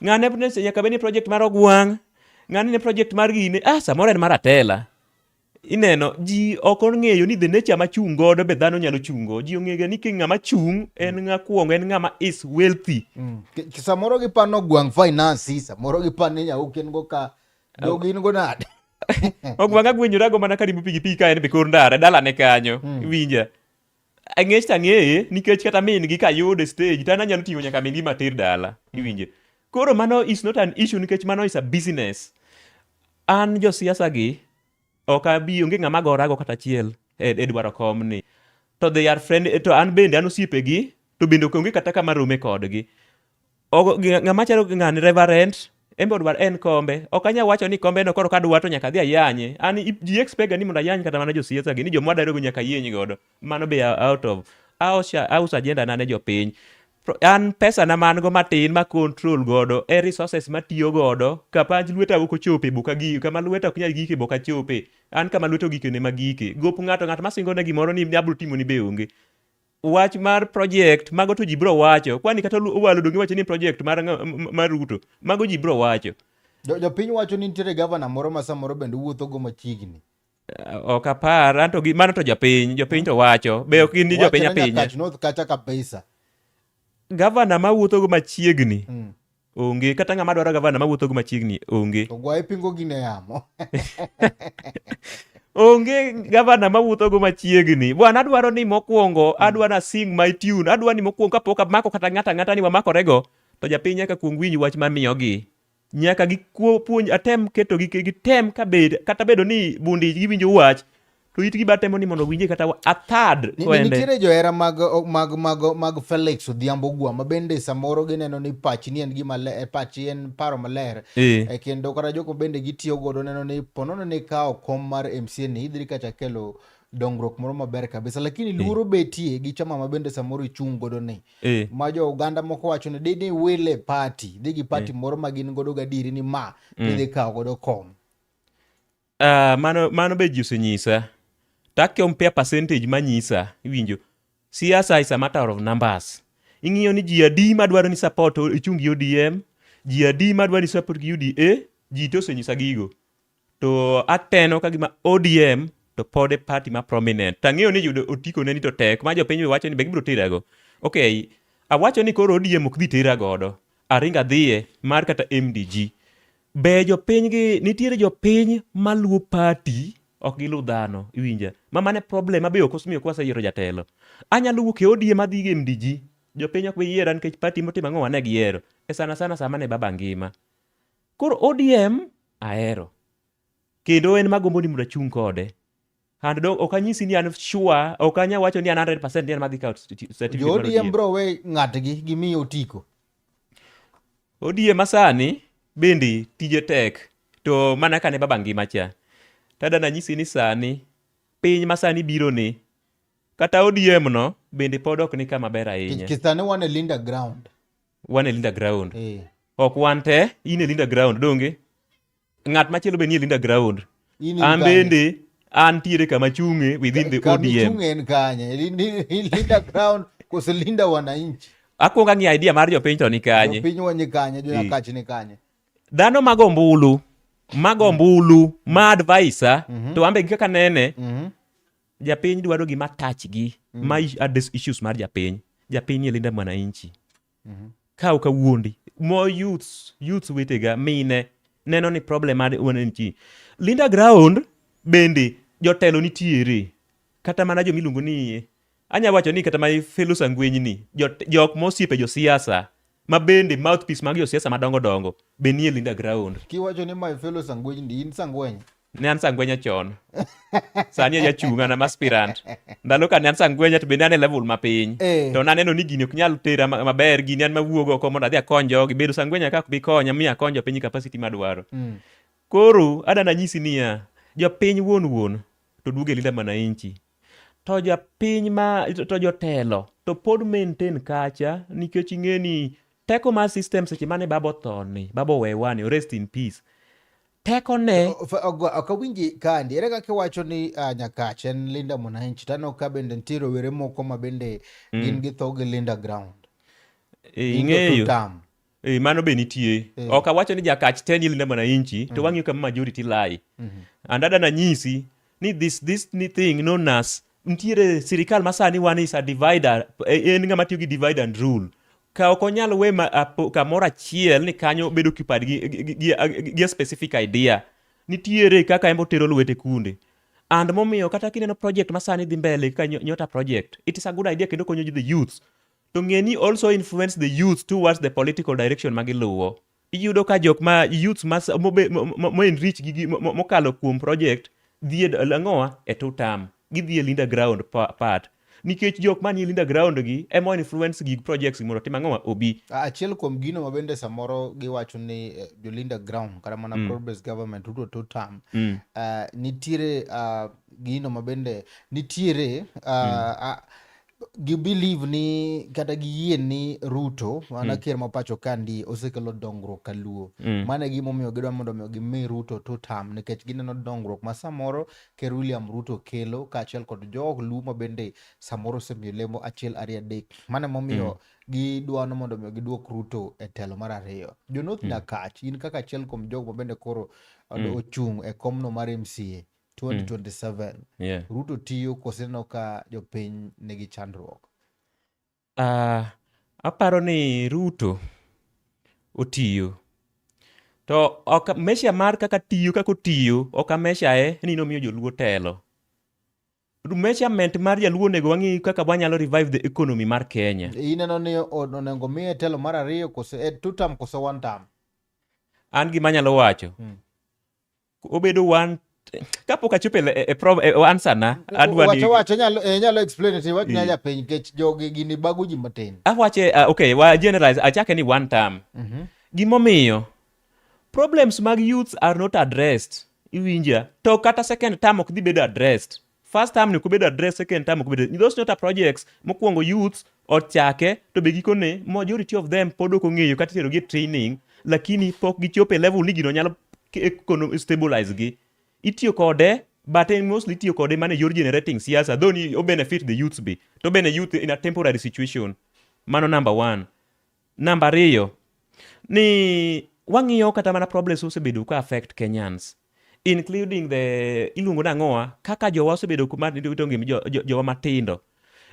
Ng'ane nyaka bed ni project mar Ogwang'. Ng'ane ne project mar gine. Samoro en mar Atela. Ineno ji ok ong'eyo ni the nature machung' godo be dhano nyalo chungo. Ji ong'eyo ni ng'ama chung' en ng'a kuongo en ng'ama is wealthy. Samoro gipano Ogwang' finance, samoro gipano ni Nyaoke en go ka jogi in go nade? Ogwang' agwenyorago mana karimbo pikipiki ka en be kor ndara dalane kanyo. Iwinja? Ang'ech to ang'eye nikech kata min gi kayudo e stage to an anyalo ting'o nyaka min gi mater dala. Iwinje? Koro mano is not an issue nikech mano is a business. An josiasa gi ok abi onge ng'ama gorago kata achiel e dwaro kom ni. To they are friend to an bende an osiepegi to bende ok onge kata kama rome kodgi. Ng'ama chalo ng'ani reverend En be odwar en kombe. Ok anyal wacho ni kombe no koro kadwa to nyaka adhi ayanye. An ji expect ga ni mondo ayany kata mana josiasa gi ni joma wadarogo nyaka ayieny godo. Mano be out of. Auso agenda na ne jopiny. An pesa na man go matin ma control godo e resources matiyo godo kama lweta ok ochope boka gi kama lweta ok nyal gike boka chope. An kama lweta ogike ne magike. Gop ng'ato ng'at masingo ne gimoro ni abro timoni be onge. Wach mar project mago to ji bro wacho. Kwani kata Owalo donge wacho ni project mar mar Ruto. Mago ji bro wacho. Jopiny wacho ni nitiere gavana moro ma samoro bende wuotho go machiegni. Ok apar, anto gi mano to jopiny, jopiny to wacho. Be ok gin ni jopiny apinya. Nyakach North kacha kabisa. Gavana ma wuotho go machiegni. Onge kata ng'ama dwaro gavana ma wuotho go machiegni onge. To gwaye pingo gine yamo. Onge gavana ma wuotho go machiegni. Bwana adwaro ni mokwongo adwa na sing my tune. Adwa ni mokwongo kapok amako kata ng'ata ang'ata ni wamakorego to japiny nyaka kuong winj wach mamiyogi. Nyaka gikuo puonj atem keto gi gitem kabed kata bedo ni bundi giwinjo wach to itgi ba temo ni mondo winje kata a third ni nitiere johera mag, mag, mag, mag Felix Odhiambo Ogwa ma bende samoro gineno ni pachi ni en gima ler, pachi en paro maler e, kendo kata joko bende gitiyo godo neno ni ponono ni kawo kom mar MCA ni idhi kacha kelo dongruok moro maber kabisa, lakini luoro betie gi chama ma bende samoro ichung' godo ni ma jo oganda moko wacho ni dini wile party dhi gi party moro ma gin godo gadieri ni ma tidhi kawo godo kom. Mano be ji osenyisa. To a compare percentage manyisa, iwinjo. Siasa is a matter of numbers. Ing'iyo ni ji adi madwaro ni support ichung' gi ODM, ji adi madwaro ni support gi UDA, ji to osenyisa gigo. To ateno ka gima ODM to pod e party ma prominent. To ang'eyo ni yudo otiko ne ni to tek, ma jopiny be wacho ni be gibiro terago. Okay, awacho ni koro ODM ok dhi tera godo. Aringo adhiye mar kata MDG. Be jopiny gi nitiere jopiny maluwo party ok giluw dhano, iwinja? Ma mano e problem ma be ok osemiyo ok waseyiero jatelo. Anyalo wuok e ODM adhi gi MDG, jopiny ok bi yiera nikech party motimo ang'o wane giyiero. E sana sana sama ne baba ngima. Koro ODM ahero. Kendo en magombo ni mondo achung' kode. And do, ok anyisi ni an sure, ok anya wacho ni an 100% ni an madhi kawo certificate Jo mar ODM ODM. bro we ng'atgi gimiyo otiko. ODM masani bende tije tek to mana kane baba ngima cha. Tada nanyisi ni sani piny masani biro ni kata ODM no bende pod ok ni kama ber ahinya. Kisani wan e Linda ground. Wan e Linda ground. Eh. Ok wan te, in e Linda ground donge? Ng'at machielo be nie Linda ground. In in An kanye? bende antiere kama chung'e within the Kama ODM. ichung'e en kanye? Linda ground kose Linda wananchi? Akwongo ang'iyo idea mar jopiny to ni kanye. Jopiny wa ni kanye? Jo Nyakach ni kanye? Dhano mago ombulu, mago ombulu, ma advisor, to an be gi kaka nene, japiny dwaro gima touch gi, ma address issues mar japiny. Japiny ni e Linda Mwananchi. Ka ok awuondi, more youths, youths wetega, mine, neno ni problem mar wananchi. Linda ground bende jotelo nitiere. Kata mana jomiluongo ni anya wacho ni kata mana fellow sangwenyni, jok mosiepe josiasa, ma bende mouthpiece mag josiasa madongo dongo be nie Linda ground. Kiwacho ni my fellow sangwenyni, in sangweny. Ne an sangwenya chon. Sani ajachung' an aspirant. Ndalo ka ne an sangwenya to bende an e level mapiny. To naneno ni gini ok nyal tera maber, gini an mawuog oko mondo adhi akony jogi. Bedo sangwenya ka ok bi konya, miyo akony jopiny capacity madwaro. Koro adwa nanyisi niya, jopiny wuon wuon to duogo e Linda Mwananchi. To japiny ma to jotelo to pod maintain kacha nikech ing'e ni teko mar system seche mane baba othoni, baba owewa ni, rest in peace. Teko ne Ok awinji kandi. Ere kaka iwacho ni Nyakach en Linda Mwananchi? Taneno ka bende nitie rowere moko ma bende gin githo gi Linda ground. Gin jo ing'eyo. two term. Mano be nitie. Ok awacho ni Jakach te ni Linda Mwananchi, to wang'iyo kama majority lie. And adwa nanyisi ni this ni thing known as nitiere sirikal ma sani wan is a divider, en ng'ama tiyo gi divide and rule. Ka ok onyal we kamoro achiel ni kanyo bedo occupied gi a specific idea. Nitiere kaka en otero lwete kunde. And momiyo kata kineno project ma sani dhi mbele kaka Nyota project, it is a good idea kendo konyo the youths. To ng'e ni also influence the youth towards the political direction ma giluwo. Iyudo ka jok ma youths ma mo enrich gi mokalo kuom project dhi e ang'owa e two term. Gidhi e Linda ground part. Nikech jok manie Linda Ground gi ema influence gig projects gi mondo otim ang'owa obi. Achiel kuom gino ma bende samoro giwacho ni jolinda ground kata mana broad-based government Ruto two term nitiere gino ma bende nitiere gi believe ni kata giyie ni Ruto mana ker ma pacho kandi osekelo dongruok ka Luo. Mano e gimomiyo gidwa mondo omiyo gimi Ruto two term nikech gineno dongruok ma samoro Ker William Ruto kelo kaachiel kod jog Luo ma bende samoro osemiyo lemo achiel ariyo adek. Mano emomiyo gidwa ni mondo omiyo giduok Ruto e telo mar ariyo. Jo North Nyakach in kaka achiel kuom jogo ma bende koro ochung' e komno mar MCA 2027. Ruto tiyo kose ineno ka jopiny nigi chandruok? Aparo ni Ruto otiyo. To ok measure mar kaka tiyo kaka otiyo ok a measure e ni nomiyo joluo telo. Measurement mar jaluo onego wang'i kaka wanyalo revive the economy mar Kenya. Ineno ni onego miye telo mar ariyo kose two term kose one term? An gima anyalo wacho. Obedo one kapok achopo e answer na adwa ni Wacho wacho nyalo nyalo explain it iwach ne japiny nikech jogi gini bago ji matin. Awache okay, wa generalize achake ni one term. Gimomiyo problems mag youths are not addressed. Iwinja? To kata second term ok dhi bedo addressed. First term ni ok obedo addressed, second term ok obedo. Those not are projects mokwongo youths ochake to be gikone majority of them pod ok ong'eyo kata itero gi e training lakini pok gichopo e level ni gino nyalo stabilize gi. Itiyo kode but en mostly itiyo kode mana e yor generating siasa though ni o benefit the youths be to bene youth in a temporary situation. Mano number one. Namba ariyo ni wang'iyo kata mana problems osebedo ka affect Kenyans including the iluongo nang'owa kaka jowa osebedo kuma rito ngima jowa matindo.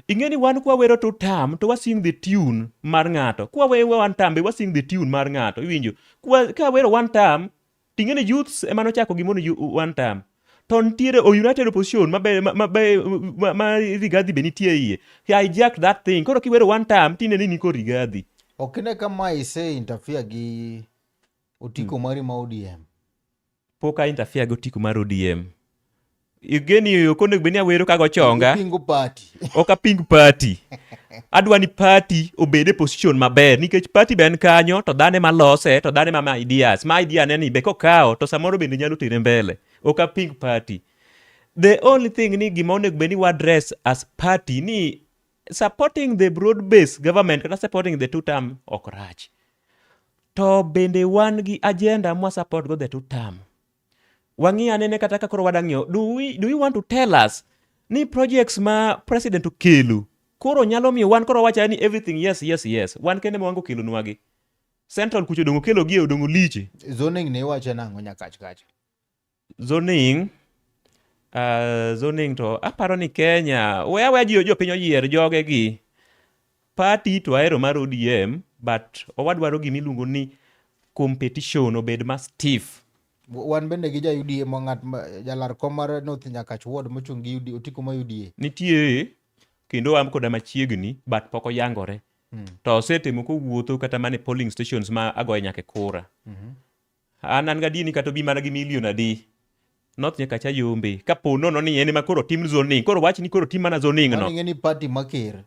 Ing'e ni wan kwa wero two term to wa sing the tune mar ng'ato. Kwa wero one term be wa sing the tune mar ng'ato. Iwinjo? Kwa ka wero one term ting'e ni youths ema nochako gimoro ni one term. To nitiere o United Opposition ma be ma, ma, ma, ma Rigathi be nitie iye. He hijacked that thing. Koro kiwero one term tine ni niko Rigathi. Ok ine ka ma ise interfere gi otiko mari ma ODM. Pok a interfere gi otiko mar ODM. Igeni ok onego bed ni awero kago chonga. Ipingo party. Ok aping party. Adwa ni party obed e position maber nikech party be en kanyo to dhano ema lose to dhano ema ma ideas. Ma idea ne ni be kokawo to samoro bende nyalo tere mbele. Ok aping party. The only thing ni gima onego bed ni wa address as party ni supporting the broad based government kata supporting the two term ok rach. To bende wan gi agenda mwa support go the two term. Wang'i anene kata ka koro wadang'iyo, do you want to tell us ni projects ma president okelo koro nyalo miyo wan koro wacha ni everything yes yes yes wan kende ma wango kelonwa gi central kucho odong' okelo gi odong' liche. Zoning ne iwacho nang'o Nyakach kacha? Zoning, zoning to aparo ni Kenya we aweya ji jopiny oyier joge gi party to ahero mar ODM but owadwaro gima iluongo ni competition obed ma stiff. Wan bende gi ja UDA mo ng'at jalar kom mar North Nyakach Ward mochung' gi UDA, otiko ma UDA. Nitie kendo wan koda machiegni but pok oyangore. To osetemo kowuotho kata mana e polling stations ma agoye nyaka e kura. An gadier ni kata obi mana gi million adi North Nyakach ayombe kapo nono ni en ema koro tim zoning koro wach ni koro tim mana zoning no. Mano ing'e ni party ma ker.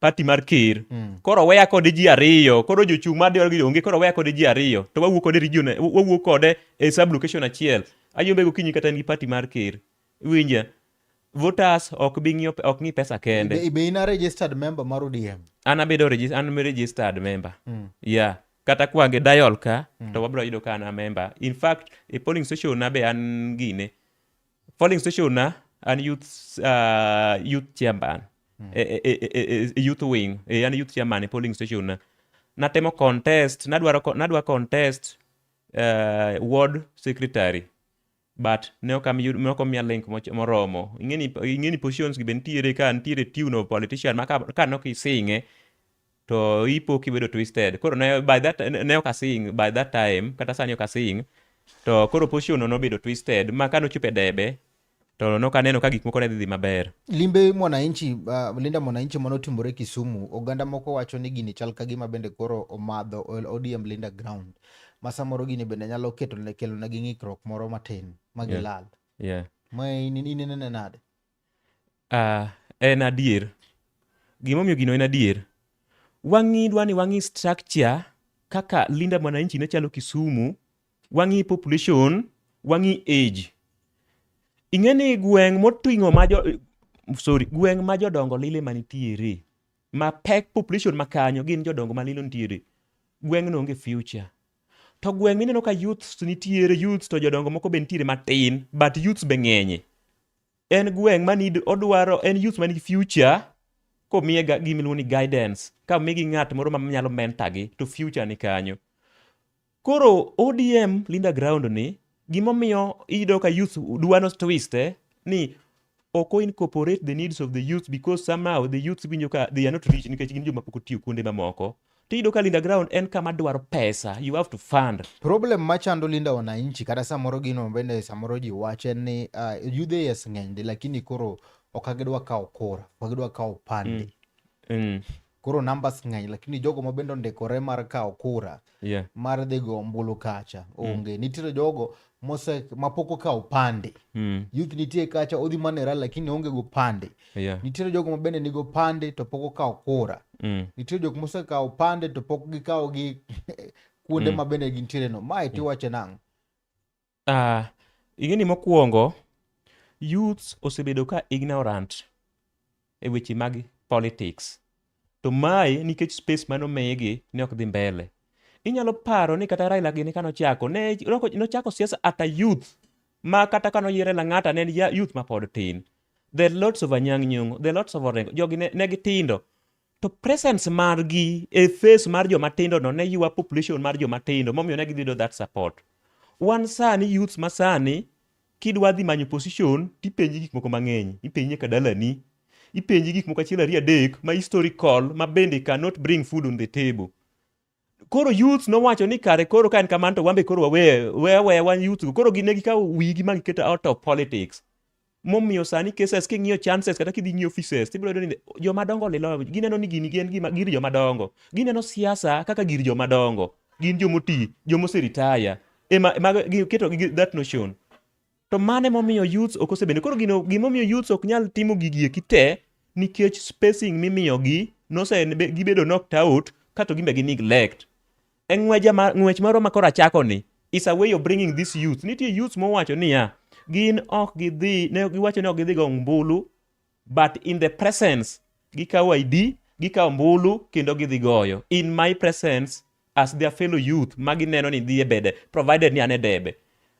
Party mar ker. Koro weya kode ji ariyo, koro jochung' mar dwaro gi onge, koro weya kode ji ariyo to wawuok kode region, wawuok kode e sub location achiel. Ayombe gokinyi kata en gi party mar ker. Iwinja? Voters ok bi ng'iyo ok ng'i pesa kende. Be in a registered member mar ODM? An abedo an registered member. Yeah. Kata kwange dial ka to wabiro yudo ka an a member. In fact, e polling station na be an gine. Polling station na an youth chairman. E youth wing. An youth chairman e polling station na. Natemo contest, nadwa contest ward secretary. But ne ok omiya link moromo. Ing'eni positions gi be nitiere ka nitiere tune of politician ma ka nok isinge to ipo kibedo twisted. Koro ne by that ne ok asing by that time kata sani ok asing to koro position no nobedo twisted ma kane ochopo e debe to nok aneno ka gik moko ne dhi maber. Limbe Mwananchi, Linda Mwananchi manotimore Kisumu, oganda moko wacho ni gini chal ka gima bende koro omadho ODM Linda ground. Ma samoro gini bende nyalo kelo negi ng'ikruok moro matin ma gilal. Ma inene nade? En adier. Gimomiyo gino en adier. Wang'i dwa ni wang'i structure kaka Linda Mwananchi ne chalo Kisumu, wang'i population, wang'i age. Ing'e ni gweng' moting'o ma jo sorry, gweng' ma jodongo lile manitiere ma pek population ma kanyo gin jodongo ma lilo nitiere. Gweng'no onge future. To gweng' mineno ka youths nitiere, youths to jodongo moko be nitiere matin, but youths be ng'enye. En gweng' ma need odwaro en youth manigi future komiye gima iluongo ni guidance, ka omigi ng'at moro ma nyalo mentor gi to future ni kanyo. Koro ODM Linda Ground ni gimomiyo iyudo ka youth dwa no twist ni ok o incorporate the needs of the youth because somehow the youth winjo ka they are not rich nikech gin joma pok otiyo kuonde mamoko. Tiyudo ka Linda Ground en kama dwaro pesa, you have to fund. Problem machando Linda Wananchi kata samoro gino bende samoro ji wacho en ni yudhe yes ng'eny ndi lakini koro ok gidwa kawo kura, ok gidwa kawo pande. Koro numbers ng'eny lakini jogo ma bende ondikore mar kawo kura mar dhi go ombulu kacha onge. Nitiere jogo mose mapok okawo pande. Youth nitie kacha odhi mana e rally lakini onge go pande. Nitiere jogo ma bende nigo pande to pok okawo kura. Nitiere jok mosekawo pande to pok gikawo gi kuonde ma bende gintiere no. Mae tiwache nang'o? Ing'e ni mokwongo youths osebedo ka ignorant e weche mag politics. To mae nikech space manomigi ne ok dhi mbele. Inyalo paro ni kata Raila gini kanochako, ne nochako siasa at a youth ma kata kanoyiere Lang'ata ne en youth ma pod tin. The lots of Anyang' Nyong'o, the lots of Orengo, jogi ne gitindo. To presence margi e face mar joma tindo no ne ywa population mar joma tindo momiyo ne gidhi yudo that support. Wan sani youths ma sani kidwa dhi manyo position tipenji gik moko mang'eny. Ipenji nyaka dalani. Ipenji gik moko achiel ariyo adek ma historical ma bende cannot bring food on the table. Koro youths nowacho ni kare koro ka en kamano to wan be koro wawe we aweya wan youths go. Koro gin ne gikawo wigi ma giketo out of politics. Momiyo sani cases king'iyo chances kata kidhi ng'iyo offices tibiro yudo ni joma dongo lilo gineno ni gini gin gima gir joma dongo. Gineno siasa kaka gir joma dongo. Gin jomoti, joma ose retire. Ema mago giketo gi that notion. To mano emomiyo youths ok osebedo. Koro gino gimomiyo youths ok nyal timo gigi eki te nikech spacing mimiyogi nose gibedo knocked out kato gimbe gi neglect. E ng'weja ma ng'wech moro ma koro achako ni is a way of bringing this youth. Nitie youths mowacho niya gin ok gidhi ne giwacho ni ok gidhi go ombulu but in the presence gikawo ID, gikawo ombulu kendo gidhi goyo. In my presence as their fellow youth ma gineno ni dhi e bede provided ni an e debe.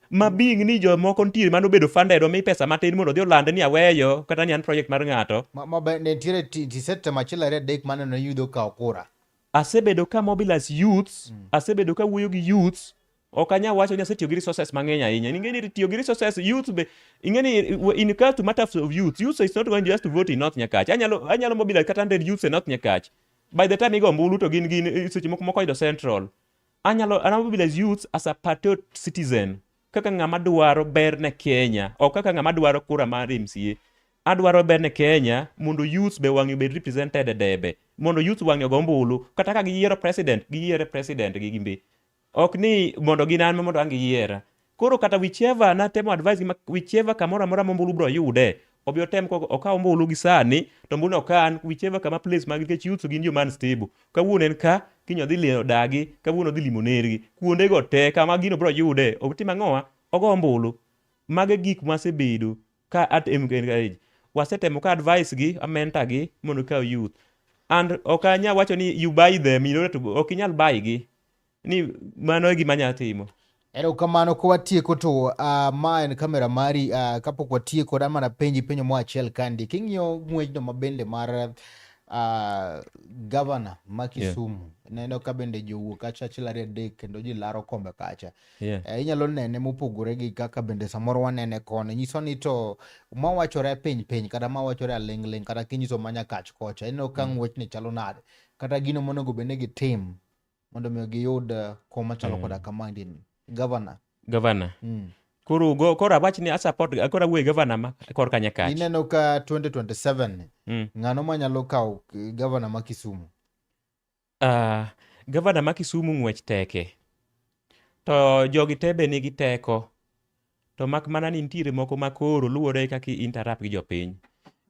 Ma being ni jomoko nitiere manobedo funded omi pesa matin mondo odhi oland ni aweyo kata ni an project mar ng'ato. Ma be nitiere tisetemo achiel ariyo adek maneno yudo kawo kura. Asebedo ka mobilize youths, asebedo ka wuoyo gi youths. Ok anyal wacho ni asetiyo gi resources mang'eny ahinya. Ing'e ni tiyo gi resources youth be ing'e ni in regards to matters of youth, youth is not going just to vote in North Nyakach. Anyalo mobilize kata 100 youths e North Nyakach. By the time igo ombulu to gin seche moko moko oyudo Central. Anyalo mobilize youths as a patriot citizen kaka ng'ama dwaro ber ne Kenya, ok kaka ng'ama dwaro kura mar MCA. Adwaro ber ne Kenya mondo youths be wang'e obed represented e debe, mondo youths wang'e ogo ombulu, kata ka giyiero president, giyiere president gi gimbe. Ok ni mondo gin an mondo ang' giyiera. Koro kata whichever natemo advice gi whichever kamoro amora ma ombulu biro yude, obi otem ko okaw ombulu gi sani, to ombulu no okan whichever kama place mag nikech youths gin joma unstable. Kawuono en ka, kiny odhi limo dagi, kawuono odhi limo nergi. Kuonde go te kama gino biro yude, otim ang'owa? Ogo ombulu. Mago e gik mwasebedo ka at encourage. Wasetemo ka advice gi, a mentor gi mondo gikaw youth. And ok anyal wacho ni you buy them in order to ok inyal buy gi. Ni mano e gima anyalo timo. Erokamano ka watieko to ma en kamera mari kapok watieko da mana penji penjo mo achiel kandi king'iyo ng'wechno ma bende mar gavana ma Kisumu neno ka bende jowuok kacha achiel ariyo adek kendo ji laro kombe kacha. Inyalo nene mopogore gi kaka bende samoro wanene koni nyiso ni to mawachore piny piny kata mawachore aling' ling' kata kinyiso ma Nyakach kocha ineno ka ng'wechni chalo nade kata gino monego bed ni gitim mondo mi giyud kom machalo koda kamaendi ni gavana. Gavana. Koro go koro awach ni a support koro awuoyo e gavana ma korka Nyakach. Ineno ka 2027 ng'ano manyalo kawo gavana ma Kisumu? Gavana ma Kisumu ng'wech teke. To jogi te be nigi teko. To mak mana ni nitiere moko ma koro luwore kaka i interrupt gi jopiny.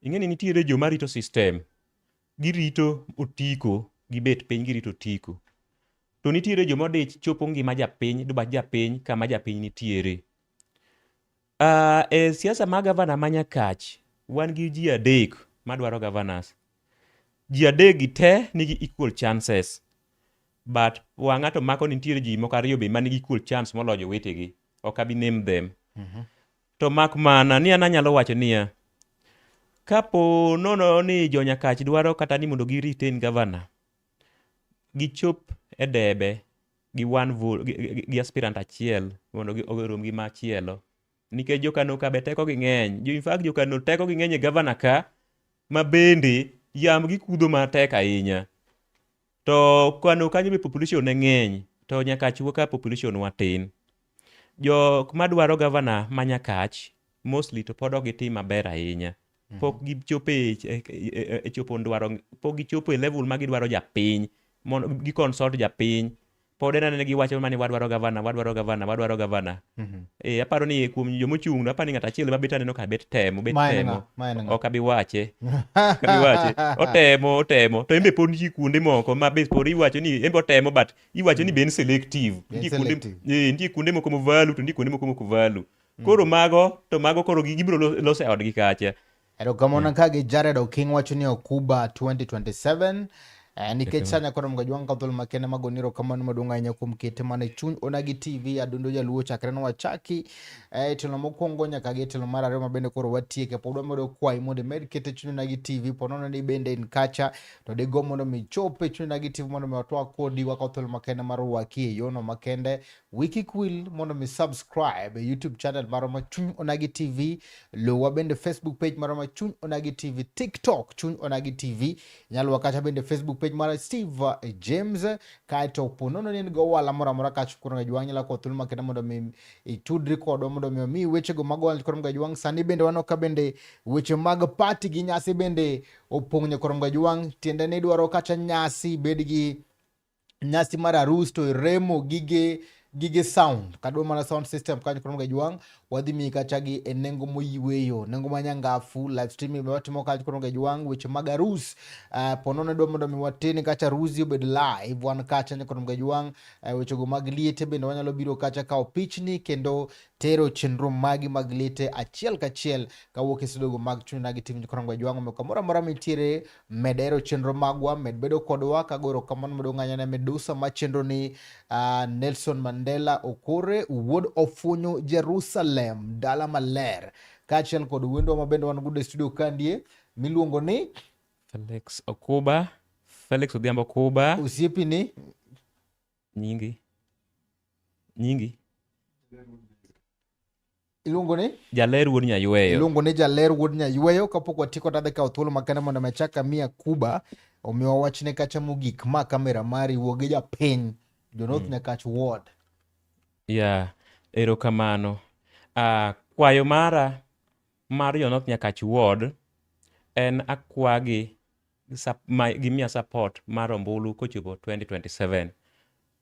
Ing'e ni nitiere joma rito system. Girito otiko, gibet piny girito otiko. To nitiere joma odich chopo ngima japiny, dwach japiny kama japiny nitiere. E siasa mar gavana ma Nyakach, wan gi ji adek madwaro governors. Ji adek gi te nigi equal chances. But wang'a to mako ni nitiere ji moko ariyo be manigi equal chance moloyo jowetegi. Ok abi name them. To mak mana ni an anyalo wacho niya, kapo nono ni jo Nyakach dwaro kata ni mondo gi retain governor, gichop e debe gi one vote, gi aspirant achiel mondo gi orom gi machielo. Nikech jokano ka be teko gi ng'eny. Jo in fact jokano teko gi ng'eny e governor ka ma bende yamb gi kudho matek ahinya. To kano kanyo be population ne ng'eny to Nyakach ka population wa tin. Jok madwaro governor ma Nyakach mostly to pod ok gitim maber ahinya. Pok gichopo e chopo dwaro, pok gichopo e level ma gidwaro japiny mondo gi consult japiny. Pod en anena giwacho mana ni wadwaro gavana, wadwaro gavana, wadwaro gavana. Aparo ni kuom jomochung' no, aparo ni ng'ato achiel ema bet aneno ka bet temo, bet Ma en temo. ng'a? Ma en ng'a? Ok abi wache. Ok abi wache. Otemo, otemo. To en be pod nitie kuonde moko ma be pod iwacho ni en be otemo but iwacho ni be en selective. En Nitie kuonde, selective. nitie kuonde moko mo value to nitie kuonde moko mok value. Koro mago to mago koro gibiro loso e odgi kacha. Erokamano ka gi Jared Oking wacho ni Okuba 2027. Nikech sanya koro mga jwang' ka thuolo makende magoni erokamano maduong' ahinya kuom kete mana e chuny Onagi TV Adundo Jaluo chakre ne wachaki telo mokwongo nyaka gi telo mar ariyo ma bende koro watieke. Pod wamedo kwayi mondo imed kete chuny Onagi TV po nono ni bende in kacha to digo mondo mi ichop e chuny Onagi TV mondo mi watwak kodi wakaw thuolo makende mar rwaki e yono makende. Wiki kik wil mondo mi subscribe e YouTube channel marwa ma Chuny Onagi TV, luwa bende Facebook page marwa ma Chuny Onagi TV, TikTok Chuny Onagi TV, inyalo luwa kacha bende Facebook page mara Steve James, kaeto po nono ni in go ohala moro amora kacha koro Ngajwang' nyalo kawo thuolo makende mondo mi itudri kodwa mondo mi omiyi wechego mag ohala koro Ngajwang'. Sani bende waneno ka bende weche mag party gi nyasi bende opong' nyakoro Ngajwang', tiende ni idwaro kacha nyasi, bed gi nyasi mar arus to iremo gige sound kadwa mana sound system kanyo koro Ngajwang' wadhi miyi kacha gi e nengo moyweyo, nengo ma nyangafu. Live streaming be watimo kanyo koro Ngajwang', weche mag arus po nono idwa mondo mi watin kacha arusi obed live wan kacha nyakoro Ngajwang', wechego mag liete bende wanyalo biro kacha kawo pichni kendo tero chenro magi mag liete achiel kachiel kawuok e studio mag Chuny Onagi TV nyakoro Ngajwang'. Omiyo kamoro amora mintiere med hero chenro magwa, med bedo kodwa kagoro kamano maduong' ahinya ne Medusa ma chenro ni Nelson Mandela Okore wuod Ofunyu Jerusalem dala maler, kaachiel kod wendwa ma bende wan godo e studio kandie miluongo ni Felix Okuba, Felix Odhiambo Okuba. Osiepi ni nyingi nyingi iluongo ni Jaler wuod Nyayweyo. Iluongo ni Jaler wuod Nyayweyo. Kapok watieko to adhi kawo thuolo makende mondo mi achak amiya Kuba omiwa wachne kacha mogik ma kamera mari wuog gi japiny jo North Nyakach Ward. Yeah, erokamano. Kwayo mara mar jo North Nyakach Ward en akwagi gimiya support mar ombulu kochopo 2027.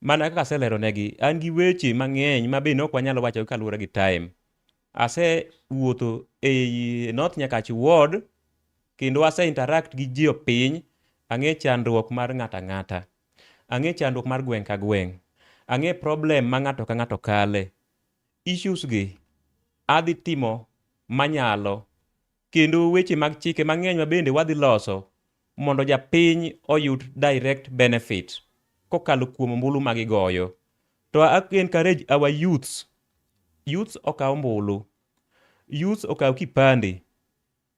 Mana kaka aselero negi, an gi weche mang'eny ma be ok wanyalo wacho kaluwore gi time. Asewuotho ei North Nyakach Ward kendo ase interact gi jopiny, ang'e chandruok mar ng'ato ang'ata. Ang'e chandruok mar gweng' ka gweng'. Ang'e problem ma ng'ato ka ng'ato kale. Issues gi adhi timo manyalo kendo weche mag chike mang'eny ma bende wadhi loso mondo japiny oyud direct benefit kokalo kuom ombulu ma gigoyo. To I encourage our youths, youths okaw ombulu, youths okaw kipande.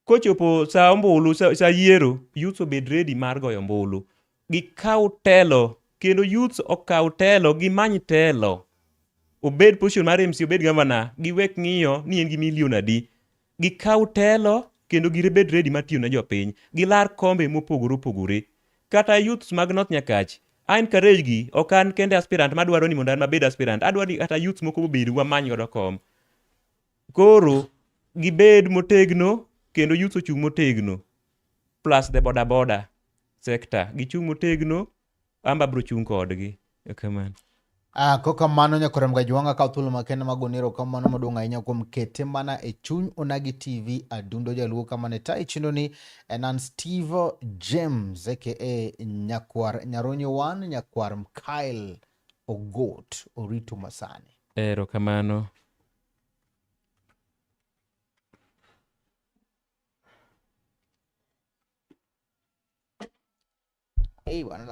Kochopo sa ombulu, sa yiero, youths obed ready mar goyo ombulu. Gikaw telo, kendo youths okaw telo, gimany telo. Obed position mar MC, obed governor, giwek ng'iyo ni en gi million adi. Gikaw telo kendo gibed ready mar tiyo ne jopiny. Gilar kombe mopogore opogore. Kata youths mag North Nyakach, I encourage gi, ok an kende aspirant madwaro ni mondo an mabed aspirant. Adwaro ni kata youths moko obed wamany godo kom. Koro gibed motegno kendo youths ochung' motegno. Plus the boda boda sector. Gichung' motegno, amba bro chung' kodgi. Erokamano. Ah, kokamano nyakwar Mgajwang'a kaw thuolo makende mag goni erokamano maduong' ahinya kuom kete mana e chuny Onagi TV Adundo Jaluo kama ne tayi chenro ni en an Steve James aka Nyakwar Nyaronyo 1 Nyakwar Mkael Ogot Orito Masani. Erokamano. Hey, bwana,